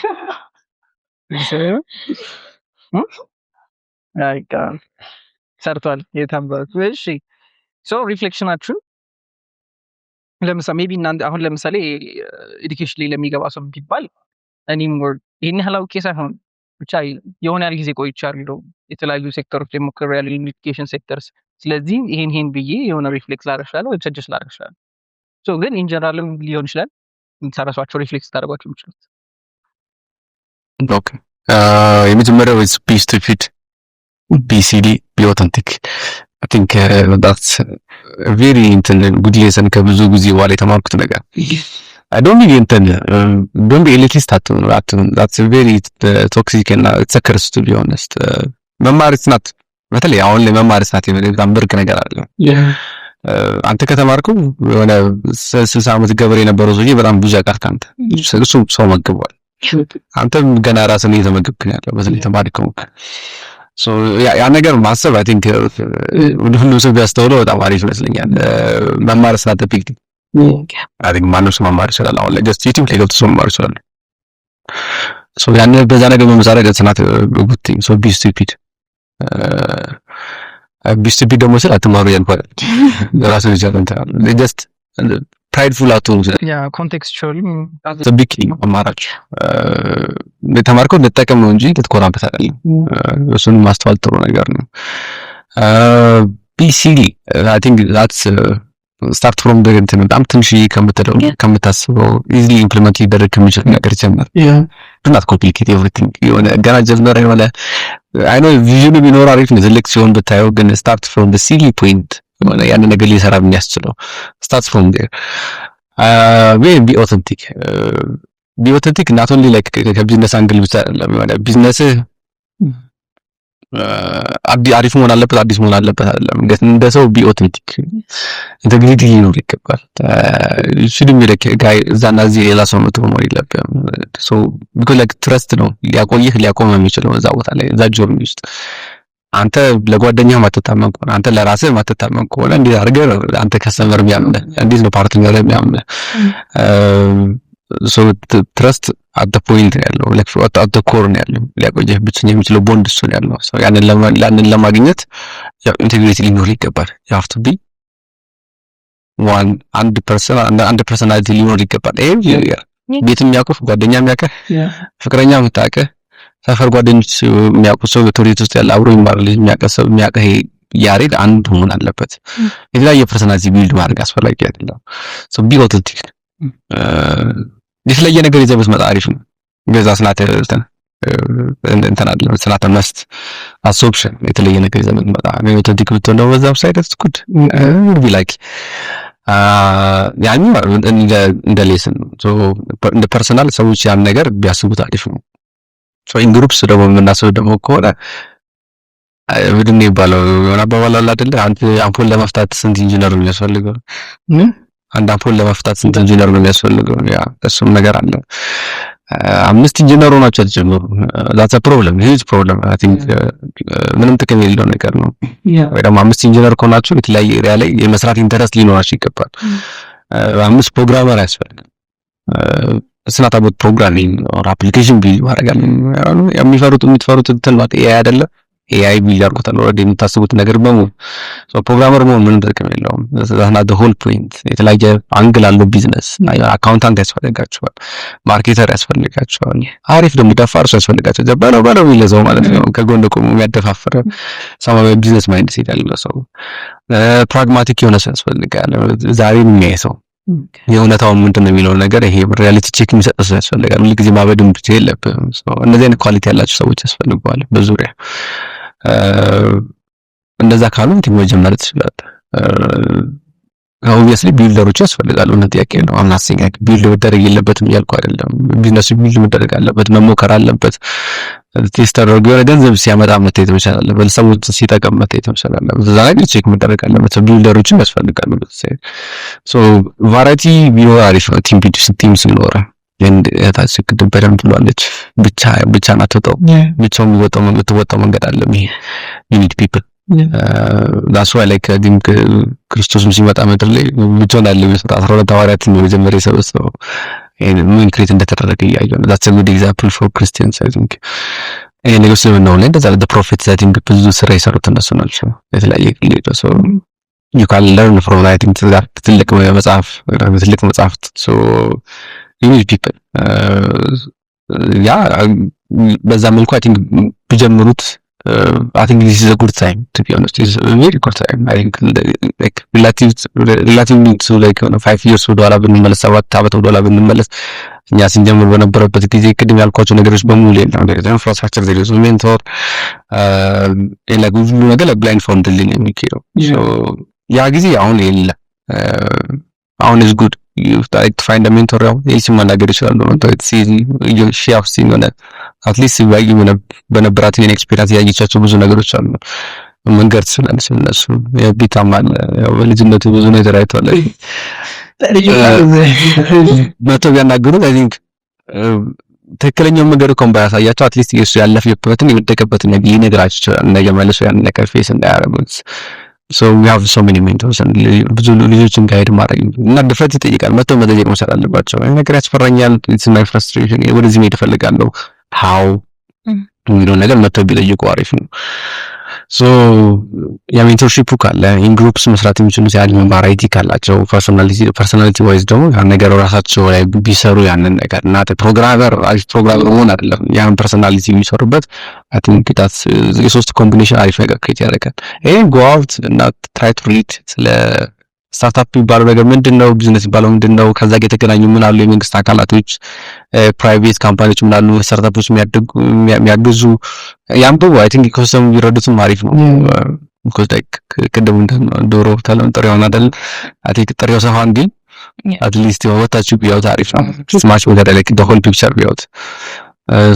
በቃ ሰርቷል። የት አባቱ። እሺ። So reflection ኣችሁን ለምሳሌ maybe እናንተ አሁን ለምሳሌ education ላይ ለሚገባ ሰው ቢባል እኔም ይህን ያህል አውቄ ሳይሆን ብቻ የሆነ ያህል ጊዜ ቆይቻለሁ፣ የተለያዩ ሴክተሮች ላይ ሞክሬያለሁ፣ education sectors። ስለዚህ ይሄን ይሄን ብዬ የሆነ reflect ላደርግ እችላለሁ ወይ suggest ላደርግ እችላለሁ። So ግን in general ም ሊሆን ይችላል የምታረሷቸው፣ reflect ታደርጓቸው የምችሉት። Okay፣ የመጀመሪያው is be stupid, be silly, be authentic. I think that's very እንትን good lesson ከብዙ ጊዜ በኋላ የተማርኩት ነገር። I don't be እንትን don't be elitist አትሁን አትሁን። That's very toxic እና it's a curse, to be honest. መማር it's not፣ በተለይ አሁን ላይ መማር it's not በጣም ብርቅ ነገር አይደለም። አንተ ከተማርከው የሆነ 60 ዓመት ገበሬ የነበረው ሰውዬ በጣም ብዙ ያውቃል ከአንተ። እሱ ሰው መግቧል። አንተም ገና ራስን እየተመገብክ ነው ያለው፣ በተለይ ተማሪ ከሆንክ። ያ ነገር ማሰብ I think ሁሉም ሰው ቢያስተውለው በጣም አሪፍ ይመስለኛል። መማር is not big. I think ማንም ሰው መማር ይችላል። አሁን ላይ just YouTube ላይ ገብቶ ሰው መማር ይችላል። So ያን በዛ ነገር በመሳሪያ it's not good thing. So be stupid. Be stupid ደግሞ ስል አትማሩ እያልኩ አይደለም። ራሱን ይቻላል እንትን just prideful አትሆኑ። Yeah, contextually. Big thing መማራችሁ፣ የተማርከው ልጠቀም ነው እንጂ ልትኮራበት አይደለም። እሱን ማስተዋል ጥሩ ነገር ነው። Be silly, I think that's start from እንትን በጣም ትንሽዬ ከምትለው፣ ከምታስበው፣ easily implement ሊደረግ ከሚችል ነገር ጀምር። Do not complicate everything። የሆነ ገና ጀምረ የሆነ I know vision ኑ ቢኖር አሪፍ ነው ትልቅ ሲሆን ብታየው፣ ግን start from the silly point፣ የሆነ ያን ነገር ሊሰራ የሚያስችለው start from there. Be authentic. Be authentic not only like ከ business angle ብቻ አይደለም። የሆነ ቢዝነስህ አሪፍ መሆን አለበት፣ አዲስ መሆን አለበት አይደለም። እንደ ሰው be authentic፣ integrity ሊኖር ይገባል። Shouldn't be like guy እዛና እዚህ ሌላ ሰው መጥቶ መሆን የለብህም። So because like trust ነው ሊያቆይህ ሊያቆም የሚችለው እዛ ቦታ ላይ፣ እዛ journey ውስጥ። አንተ ለጓደኛህ ማትታመን ከሆነ፣ አንተ ለራስህ ማትታመን ከሆነ እንዴት አድርገህ ነው አንተ customer የሚያምንህ? እንዴት ነው partner የሚያምንህ? So trust at the point ነው ያለው፣ like at the core ነው ያለው። ሊያቆየህ ብቸኛ የሚችለው ቦንድ እሱ ነው ያለው። So ያንን ለማግኘት ያው integrity ሊኖር ይገባል። You have to be one አንድ person፣ አንድ personality ሊኖር ይገባል። ይሄ ቤት የሚያውቁህ፣ ጓደኛ የሚያውቅህ፣ ፍቅረኛ የምታውቅህ፣ ሰፈር ጓደኞች የሚያውቁ ሰው፣ ትምህርት ቤት ውስጥ ያለ አብሮ የሚማር ልጅ የሚያውቅህ ሰው የሚያውቅህ ያሬድ አንድ መሆን አለበት። የተለያየ personality build ማድረግ አስፈላጊ አይደለም። So be authentic። የተለየ ነገር ይዘህ ብትመጣ አሪፍ ነው። ገዛ ስናተ እንትን እንትን አይደለም፣ it's not must assumption። የተለየ ነገር ይዘህ ብትመጣ፣ authentic ብትሆን ደግሞ በዛም side it's good be like ያን እንደ lesson እንደ personal ሰዎች ያን ነገር ቢያስቡት አሪፍ ነው። So in groups ደግሞ የምናስብ ደግሞ ከሆነ ምንድን ነው የሚባለው? የሆነ አባባል አለ አይደለ? አንድ አምፖል ለመፍታት ስንት ኢንጂነር ነው የሚያስፈልገው? አንድ አምፖል ለመፍታት ስንት ኢንጂነር ነው የሚያስፈልገው? Yeah፣ እሱም ነገር አለ። አምስት ኢንጂነር ሆናችሁ አትጀምሩ። That's a problem, huge problem, I think። ምንም ጥቅም የሌለው ነገር ነው። ወይ ደግሞ አምስት ኢንጂነር ከሆናችሁ የተለያየ area ላይ የመስራት interest ሊኖራችሁ ይገባል። አምስት programmer አያስፈልግም። It's not about programming or application build ማድረግ አለ። የሚፈሩት የምትፈሩት እንትን ማለት AI አይደለ? AI build አድርጎታል already የምታስቡት ነገር በሙሉ። So programmer መሆን ምንም ጥቅም የለውም። That's not the whole point። የተለያየ angle አለው business። Accountant ያስፈልጋቸዋል፣ marketer ያስፈልጋቸዋል፣ አሪፍ ደግሞ ደፋር ሰው ያስፈልጋቸዋል። በለው በለው የሚል ሰው ማለት ነው፣ ከጎን ቆሞ የሚያደፋፍር ሰው፣ business mindset ያለው ሰው፣ pragmatic የሆነ ሰው ያስፈልጋል። ዛሬን የሚያይ ሰው፣ የእውነታውን ምንድን ነው የሚለውን ነገር ይሄ reality check የሚሰጥ ሰው ያስፈልጋል። ሁል ጊዜ ማበድም ብቻ የለብህም። እነዚህ አይነት quality ያላቸው ሰዎች ያስፈልገዋል በዙሪያ። እንደዛ ካሉ team መጀመር ትችላለህ። Obviously builder ኦች ያስፈልጋሉ። እና ጥያቄ ነው፣ አምናሲንግ build መደረግ የለበትም እያልኩ አይደለም። Business ኡ build መደረግ አለበት፣ መሞከር አለበት። Test ተደርጎ የሆነ ገንዘብ ሲያመጣ መታየት መቻል አለበት። ሰዎች ሲጠቀም መታየት መቻል አለበት። እዛ ላይ check መደረግ አለበት። Builder ኦችም ያስፈልጋሉ። So variety ቢኖር አሪፍ ነው። Team ሲኖር እህታችን ቅድም በደንብ ብሏለች። ብቻ ብቻን አትወጣው፣ ብቻው የሚወጣው የምትወጣው መንገድ አለ። ይሄ you need people. That's why like think ክርስቶስም ሲመጣ ምድር ላይ ብቻውን አይደለም የመጣው፣ 12 ሐዋርያትን ነው መጀመሪያ የሰበሰበው። ይሄን ምን create እንደተደረገ እያየሁ ነው። That's a good example for Christians, I think። ይሄ ነገር እስልምናው ላይ እንደዛ the prophets, I think ብዙ ስራ የሰሩት እነሱ ናቸው። የተለያየ ክልል ሰው You can learn from, I think, ትልቅ መጽሐፍ፣ ትልቅ መጽሐፍት። So you need people. Yeah, በዛ መልኩ I think ቢጀምሩት፣ I think this is a good time, to be honest, is a very good time. I think like relatively to like 5 years ወደኋላ ብንመለስ፣ 7 ዓመት ወደኋላ ብንመለስ፣ እኛ ስንጀምር በነበረበት ጊዜ ቅድም ያልኳቸው ነገሮች በሙሉ የለም። Infrastructure፣ there is mentor፣ ሁሉ ነገር blindfoldly ነው የሚካሄደው። ያ ጊዜ አሁን የለም። አሁን is good to find mentor። ያው ኤልሲ ማናገር ይችላሉ ነው፣ she have seen የሆነ at least በነበራት የኔ experience ያየቻቸው ብዙ ነገሮች አሉ። መንገድ ትችላለች። እነሱ ቢታም አለ፣ ያው በልጅነቱ ብዙ ነገር አይቷል። መጥተው ቢያናግሩት I think ትክክለኛውን መንገድ እንኳን ባያሳያቸው at least የሱ ያለፈበትን የወደቀበትን ነገር ሊነግራቸው ይችላል። ነገ መልሶ ያን ነገር face እንዳያደርጉት። So we have so many mentors። ብዙ ልጆችን guide ማድረግ እና ድፍረት ይጠይቃል። መጥተው መጠየቅ መቻል አለባቸው። ይሄ ነገር ያስፈራኛል፣ it's my frustration፣ ወደዚህ መሄድ እፈልጋለሁ፣ how የሚለውን ነገር መጥተው ቢጠይቁ አሪፍ ነው። So የ mentorship ኡ ካለ፣ in groups መስራት የሚችሉት ያን variety ካላቸው፣ personality wise ደግሞ ያን ነገር ራሳቸው ላይ ቢሰሩ፣ ያንን ነገር እና programmer፣ አሪፍ programmer መሆን አይደለም፣ ያን personality የሚሰሩበት፣ I think that's የሶስት combination አሪፍ ነገር create ያደርጋል። ይሄን go out እና try to read ስለ startup የሚባለው ነገር ምንድን ነው? ቢዝነስ የሚባለው ምንድን ነው? ከዛ ጋር የተገናኙ ምን አሉ? የመንግስት አካላቶች፣ private company ዎች ምን አሉ? Startup ኦች የሚያግዙ ያንብቡ። I think ecosystem ኡ ቢረዱትም አሪፍ ነው። Because like ቅድም ዶሮ ተለም ጥሬውን አይደል? I think ጥሬው ሰፋ እንዲል at least ወታችሁ ቢያዩት አሪፍ ነው። Much better like the whole picture ቢያዩት።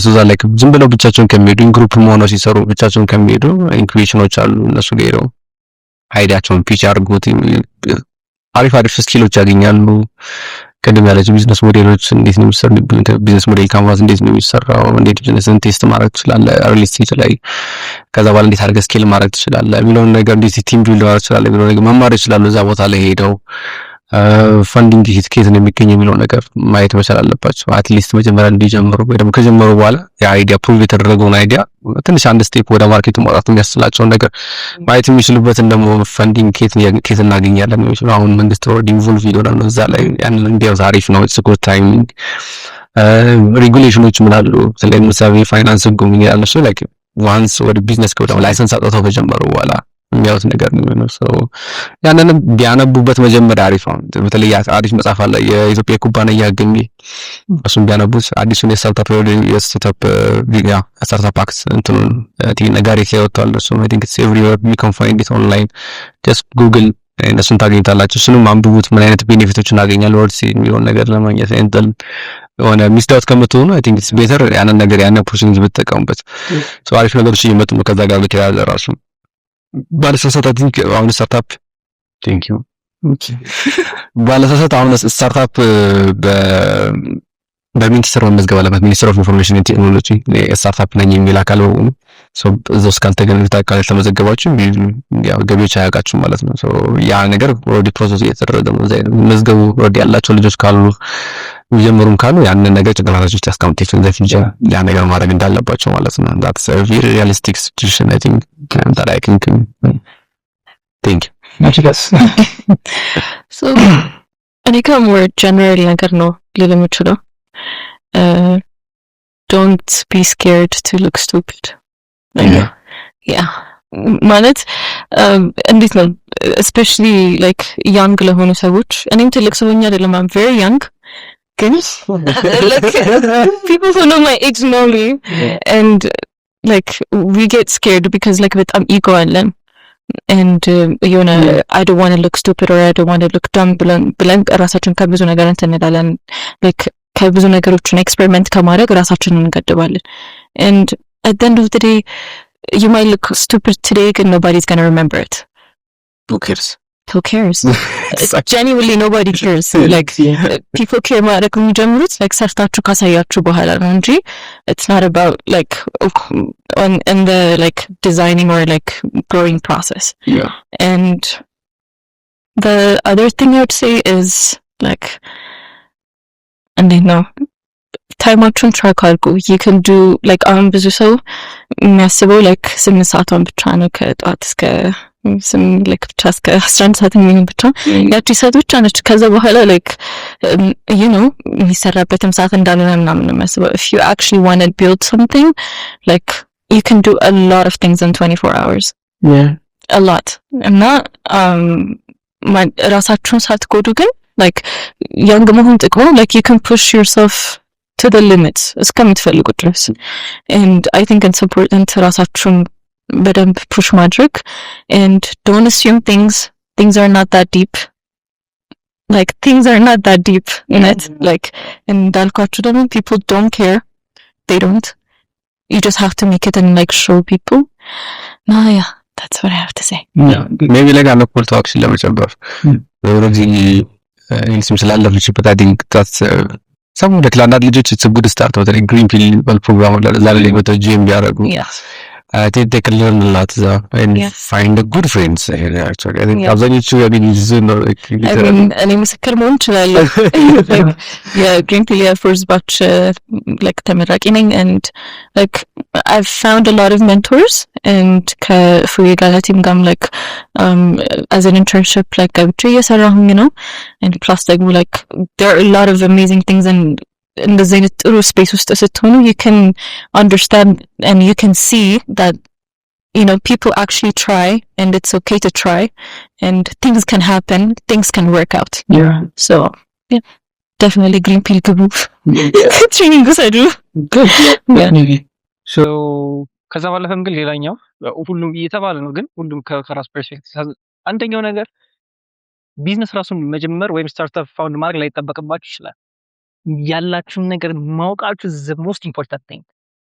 So that like ዝም ብለው ብቻቸውን ከሚሄዱ፣ group ሆነው ሲሰሩ ብቻቸውን ከሚሄዱ፣ incubation ኦች አሉ። እነሱ ጋር ሄደው idea ኣቸውን pitch አድርጉት፣ አሪፍ አሪፍ skill ኦች ያገኛሉ። ቅድም ያለችው business model ኦች እንዴት ነው የሚሰሩ፣ business model canvas እንዴት ነው የሚሰራው፣ እንዴት business ን test ማድረግ ትችላለህ early stage ላይ፣ ከዛ በኋላ እንዴት አድርገህ scale ማድረግ ትችላለህ የሚለውን ነገር፣ እንዴት team build ማድረግ ትችላለህ የሚለውን ነገር መማር ይችላሉ። እዛ ቦታ ላይ ሄደው funding ከየት ነው የሚገኘው የሚለው ነገር ማየት መቻል አለባቸው። At least መጀመሪያ እንዲጀምሩ ወይ ደግሞ ከጀመሩ በኋላ የ idea prove የተደረገውን idea ትንሽ አንድ step ወደ market ኡ ማውጣት የሚያስችላቸውን ነገር ማየት የሚችሉበትን ደግሞ funding ከየት እናገኛለን የሚችሉ፣ አሁን መንግስት already involve ይሆናል ነው እዛ ላይ፣ ያንን እንዲያው አሪፍ ነው። It's good timing። Regulation ኦች ምን አሉ? በተለይ ለምሳሌ የፋይናንስ ህጉ ምን ይላል? እሱ like once ወደ ቢዝነስ ከወደ license አውጥተው ከጀመሩ በኋላ የሚያዩት ነገር ነው የሚሆነው። So ያንንም ቢያነቡበት መጀመሪያ አሪፍ ነው። በተለይ አሪፍ መጽሐፍ አለ፣ የኢትዮጵያ ኩባንያ ህግ የሚል፣ እሱን ቢያነቡት፣ አዲሱን የ startup ያ startup act እንትኑን ነጋሪት ላይ ወጥቷል። እሱም I think it's everywhere, you can find it online, just Google፣ እነሱን ታገኙታላችሁ። እሱንም አንብቡት። ምን አይነት benefit ኦች እናገኛለን ወርስ የሚለውን ነገር ለማግኘት እንትን የሆነ missed out ከምትሆኑ I think it's better ያንን ነገር ያንን opportunity ብትጠቀሙበት። So አሪፍ ነገሮች እየመጡ ነው። ከዛ ጋር በተያያዘ ራሱ ባለሳሳት I think አሁን startup፣ thank you፣ ባለሳሳት አሁን startup በሚኒስትር መመዝገብ አለበት። Ministry of Information Technology startup ነኝ የሚል አካል በሆኑ እዛ ውስጥ ካልተገኘ ካልተመዘገባችሁ ያው ገቢዎች አያውቃችሁም ማለት ነው። ያ ነገር already process እየተደረገ ነው። እዛ መዝገቡ already ያላቸው ልጆች ካሉ፣ የሚጀምሩም ካሉ ያንን ነገር ጭንቅላታቸው ውስጥ ያስቀምጡ in the future ያ ነገር ማድረግ እንዳለባቸው ማለት ነው። That's a very realistic situation, I think, that I can think. So እኔ ከ more general ነገር ነው ልል የምችለው፣ don't be scared to look stupid. Yeah, ማለት እንዴት ነው፣ especially like young ለሆኑ ሰዎች፣ እኔም ትልቅ ሰው ሆኜ አይደለም፣ I'm very young፣ ግን people who know my age know me, and like we get scared because like በጣም ego አለን and የሆነ "I don't want to look stupid" or "I don't want to look dumb" ብለን ራሳችን ከብዙ ነገር እንትን እንላለን፣ like ከብዙ ነገሮችን experiment ከማድረግ ራሳችንን እንገድባለን። And at the end of the day, you might look stupid today and nobody's gonna remember it. Who cares? Who cares? Genuinely, nobody cares. Like people care ማድረግ የሚጀምሩት like ሰርታችሁ ካሳያችሁ በኋላ ነው እንጂ it's not about like on in the like designing or like growing process. And the other thing I would say is like እንዴት ነው፣ time ኣችሁን track አድርጉ። You can do like አሁን ብዙ ሰው የሚያስበው like 8 ሰዓቷን ብቻ ነው ከጠዋት እስከ ስም like ብቻ እስከ 11 ሰዓት የሚሆን ብቻ ያቺ ሰዓት ብቻ ነች። ከዛ በኋላ like የሚሰራበትም ሰዓት እንዳልሆነ ምናምን ነው የሚያስበው። If you actually want to build something, like you can do a lot of things in 24 hours, a lot. እና ራሳችሁን ሳትጎዱ ግን like young መሆን ጥቅሙ like you can push yourself to the limits እስከምትፈልጉት ድረስ, and I think it's important ራሳችሁን በደንብ push ማድረግ and don't assume things. Things are not that deep. Like things are not that deep in it. Like እንዳልኳችሁ ደግሞ people don't care. They don't. You just have to make it and like show people. No, yeah, that's what I have to say. Maybe like አንድ call to action ለመጨመር already ኤልሲም ስላለፈችበት I think that's some like ለአንዳንድ ልጆች it's good start። በተለይ Green Pill የሚባል ፕሮግራም አለ። እዛ ላይ መተው ጂም ቢያደርጉ I think they can learn a lot እዛ and find a good friends actually. I think አብዛኞቹ ያገኙት ነው like I literally. mean, እኔ ምስክር መሆን እችላለሁ። Like የ Green Pill የ fourth batch like ተመራቂ ነኝ and like I've found a lot of mentors and ከፉዬ ጋር team ጋርም like as an internship like ገብቼ እየሰራሁኝ ነው and plus ደግሞ like there are a lot of amazing things and እንደዚህ አይነት ጥሩ space ውስጥ ስትሆኑ you can understand and you can see that people actually try and it's okay to try and things can happen, things can work out. So yeah, definitely Green Pill ግቡ፣ training ውሰዱ። So ከዛ ባለፈም ግን ሌላኛው ሁሉም እየተባለ ነው፣ ግን ሁሉም ከራስ perspective አንደኛው ነገር ቢዝነስ ራሱን መጀመር ወይም startup found ማድረግ ላይጠበቅባችሁ ይችላል። ያላችሁን ነገር ማወቃችሁ the most important thing።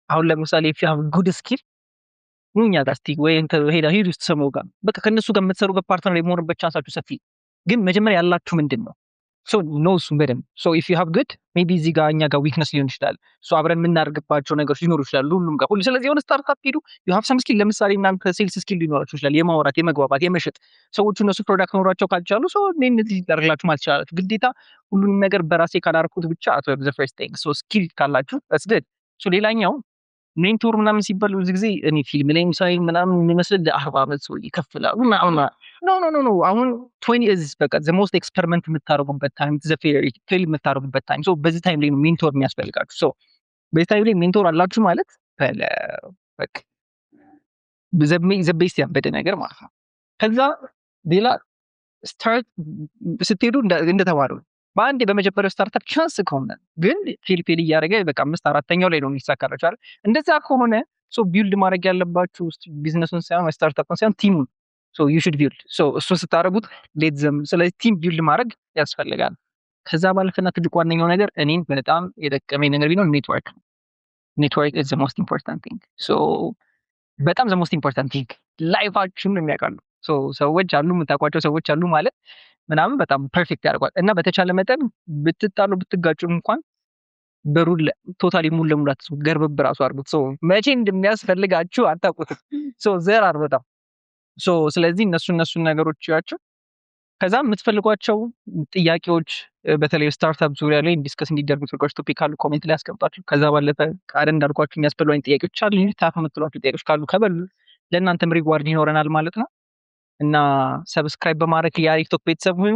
አሁን ለምሳሌ if you have good skill ኑ እኛ ጋር እስቲ ወይ እንትን ሄዳ ሂዱ ውስጥ ሰመው ጋር በቃ ከእነሱ ጋር የምትሰሩበት partner የመሆንበት chance ኣችሁ ሰፊ። ግን መጀመሪያ ያላችሁ ምንድን ነው? So know እሱን በደንብ። So if you have good maybe እዚህ ጋር እኛ ጋር weakness ሊሆን ይችላል። So አብረን የምናደርግባቸው ነገሮች ሊኖሩ ይችላሉ ሁሉም ጋር ሁሉ። ስለዚህ የሆነ startup ሂዱ፣ you have some skill። ለምሳሌ እናንተ sales skill ሊኖራችሁ ይችላል፣ የማውራት፣ የመግባባት፣ የመሸጥ። ሰዎቹ እነሱ product ኖሯቸው ካልቻሉ so እኔ እነዚህ ላደርግላችሁ ማለት ትችላላችሁ። ግዴታ ሁሉንም ነገር በራሴ ካላደረኩት ብቻ አትበሉ። The first thing, so skill ካላችሁ that's good. So ሌላኛው mentor ምናምን ሲባል ብዙ ጊዜ እኔ ፊልም ላይም ሳይ ምናምን የሚመስል ለ40 ዓመት ሰው ይከፍላሉ ምናምን። No, አሁን 20 is በቃ the most experiment የምታደርጉበት time፣ the fail የምታደርጉበት time። So በዚህ time ላይ ነው mentor የሚያስፈልጋችሁ። So በዚህ time ላይ mentor አላችሁ ማለት በቃ the best ያበደ ነገር ማለት ነው። ከዛ ሌላ start ስትሄዱ እንደተባለው በአንዴ በመጀመሪያው startup chance ከሆነ ግን fail fail እያደረገ በቃ አምስት አራተኛው ላይ ነው የሚሳካላችሁ አይደል? እንደዛ ከሆነ so build ማድረግ ያለባችሁ ቢዝነሱን ሳይሆን startup ኡን ሳይሆን team ኡን። So you should build። So እሱን ስታደርጉት let them። ስለዚህ team build ማድረግ ያስፈልጋል። ከዛ ባለፈና ትልቁ ዋነኛው ነገር እኔን በጣም የጠቀመኝ ነገር ቢኖር ኔትወርክ። Network is the most important thing። So በጣም the most important thing life ኣችሁን ነው የሚያውቃሉ። So ሰዎች አሉ፣ የምታውቋቸው ሰዎች አሉ ማለት ምናምን በጣም perfect ያደርጓል። እና በተቻለ መጠን ብትጣሉ ብትጋጩ እንኳን በሩን totally ሙሉ ለሙሉ አትዝጉ፣ ገርበብ ራሱ አድርጉት። So መቼ እንደሚያስፈልጋችሁ አታውቁትም። So there are በጣም so ስለዚህ እነሱን ነገሮች ያቸው። ከዛ የምትፈልጓቸው ጥያቄዎች በተለይ startup ዙሪያ ላይ discuss እንዲደርጉ የምትፈልጓቸው topic ካሉ comment ላይ አስቀምጧቸው። ከዛ ባለፈ ቃል እንዳልኳችሁ የሚያስፈልጉ አይነት ጥያቄዎች አሉ፣ tough የምትሏቸው ጥያቄዎች ካሉ ከበሉ ለእናንተም reward ይኖረናል ማለት ነው። እና subscribe በማድረግ የአሪፍ ቶክ ቤተሰብ ሁኑ።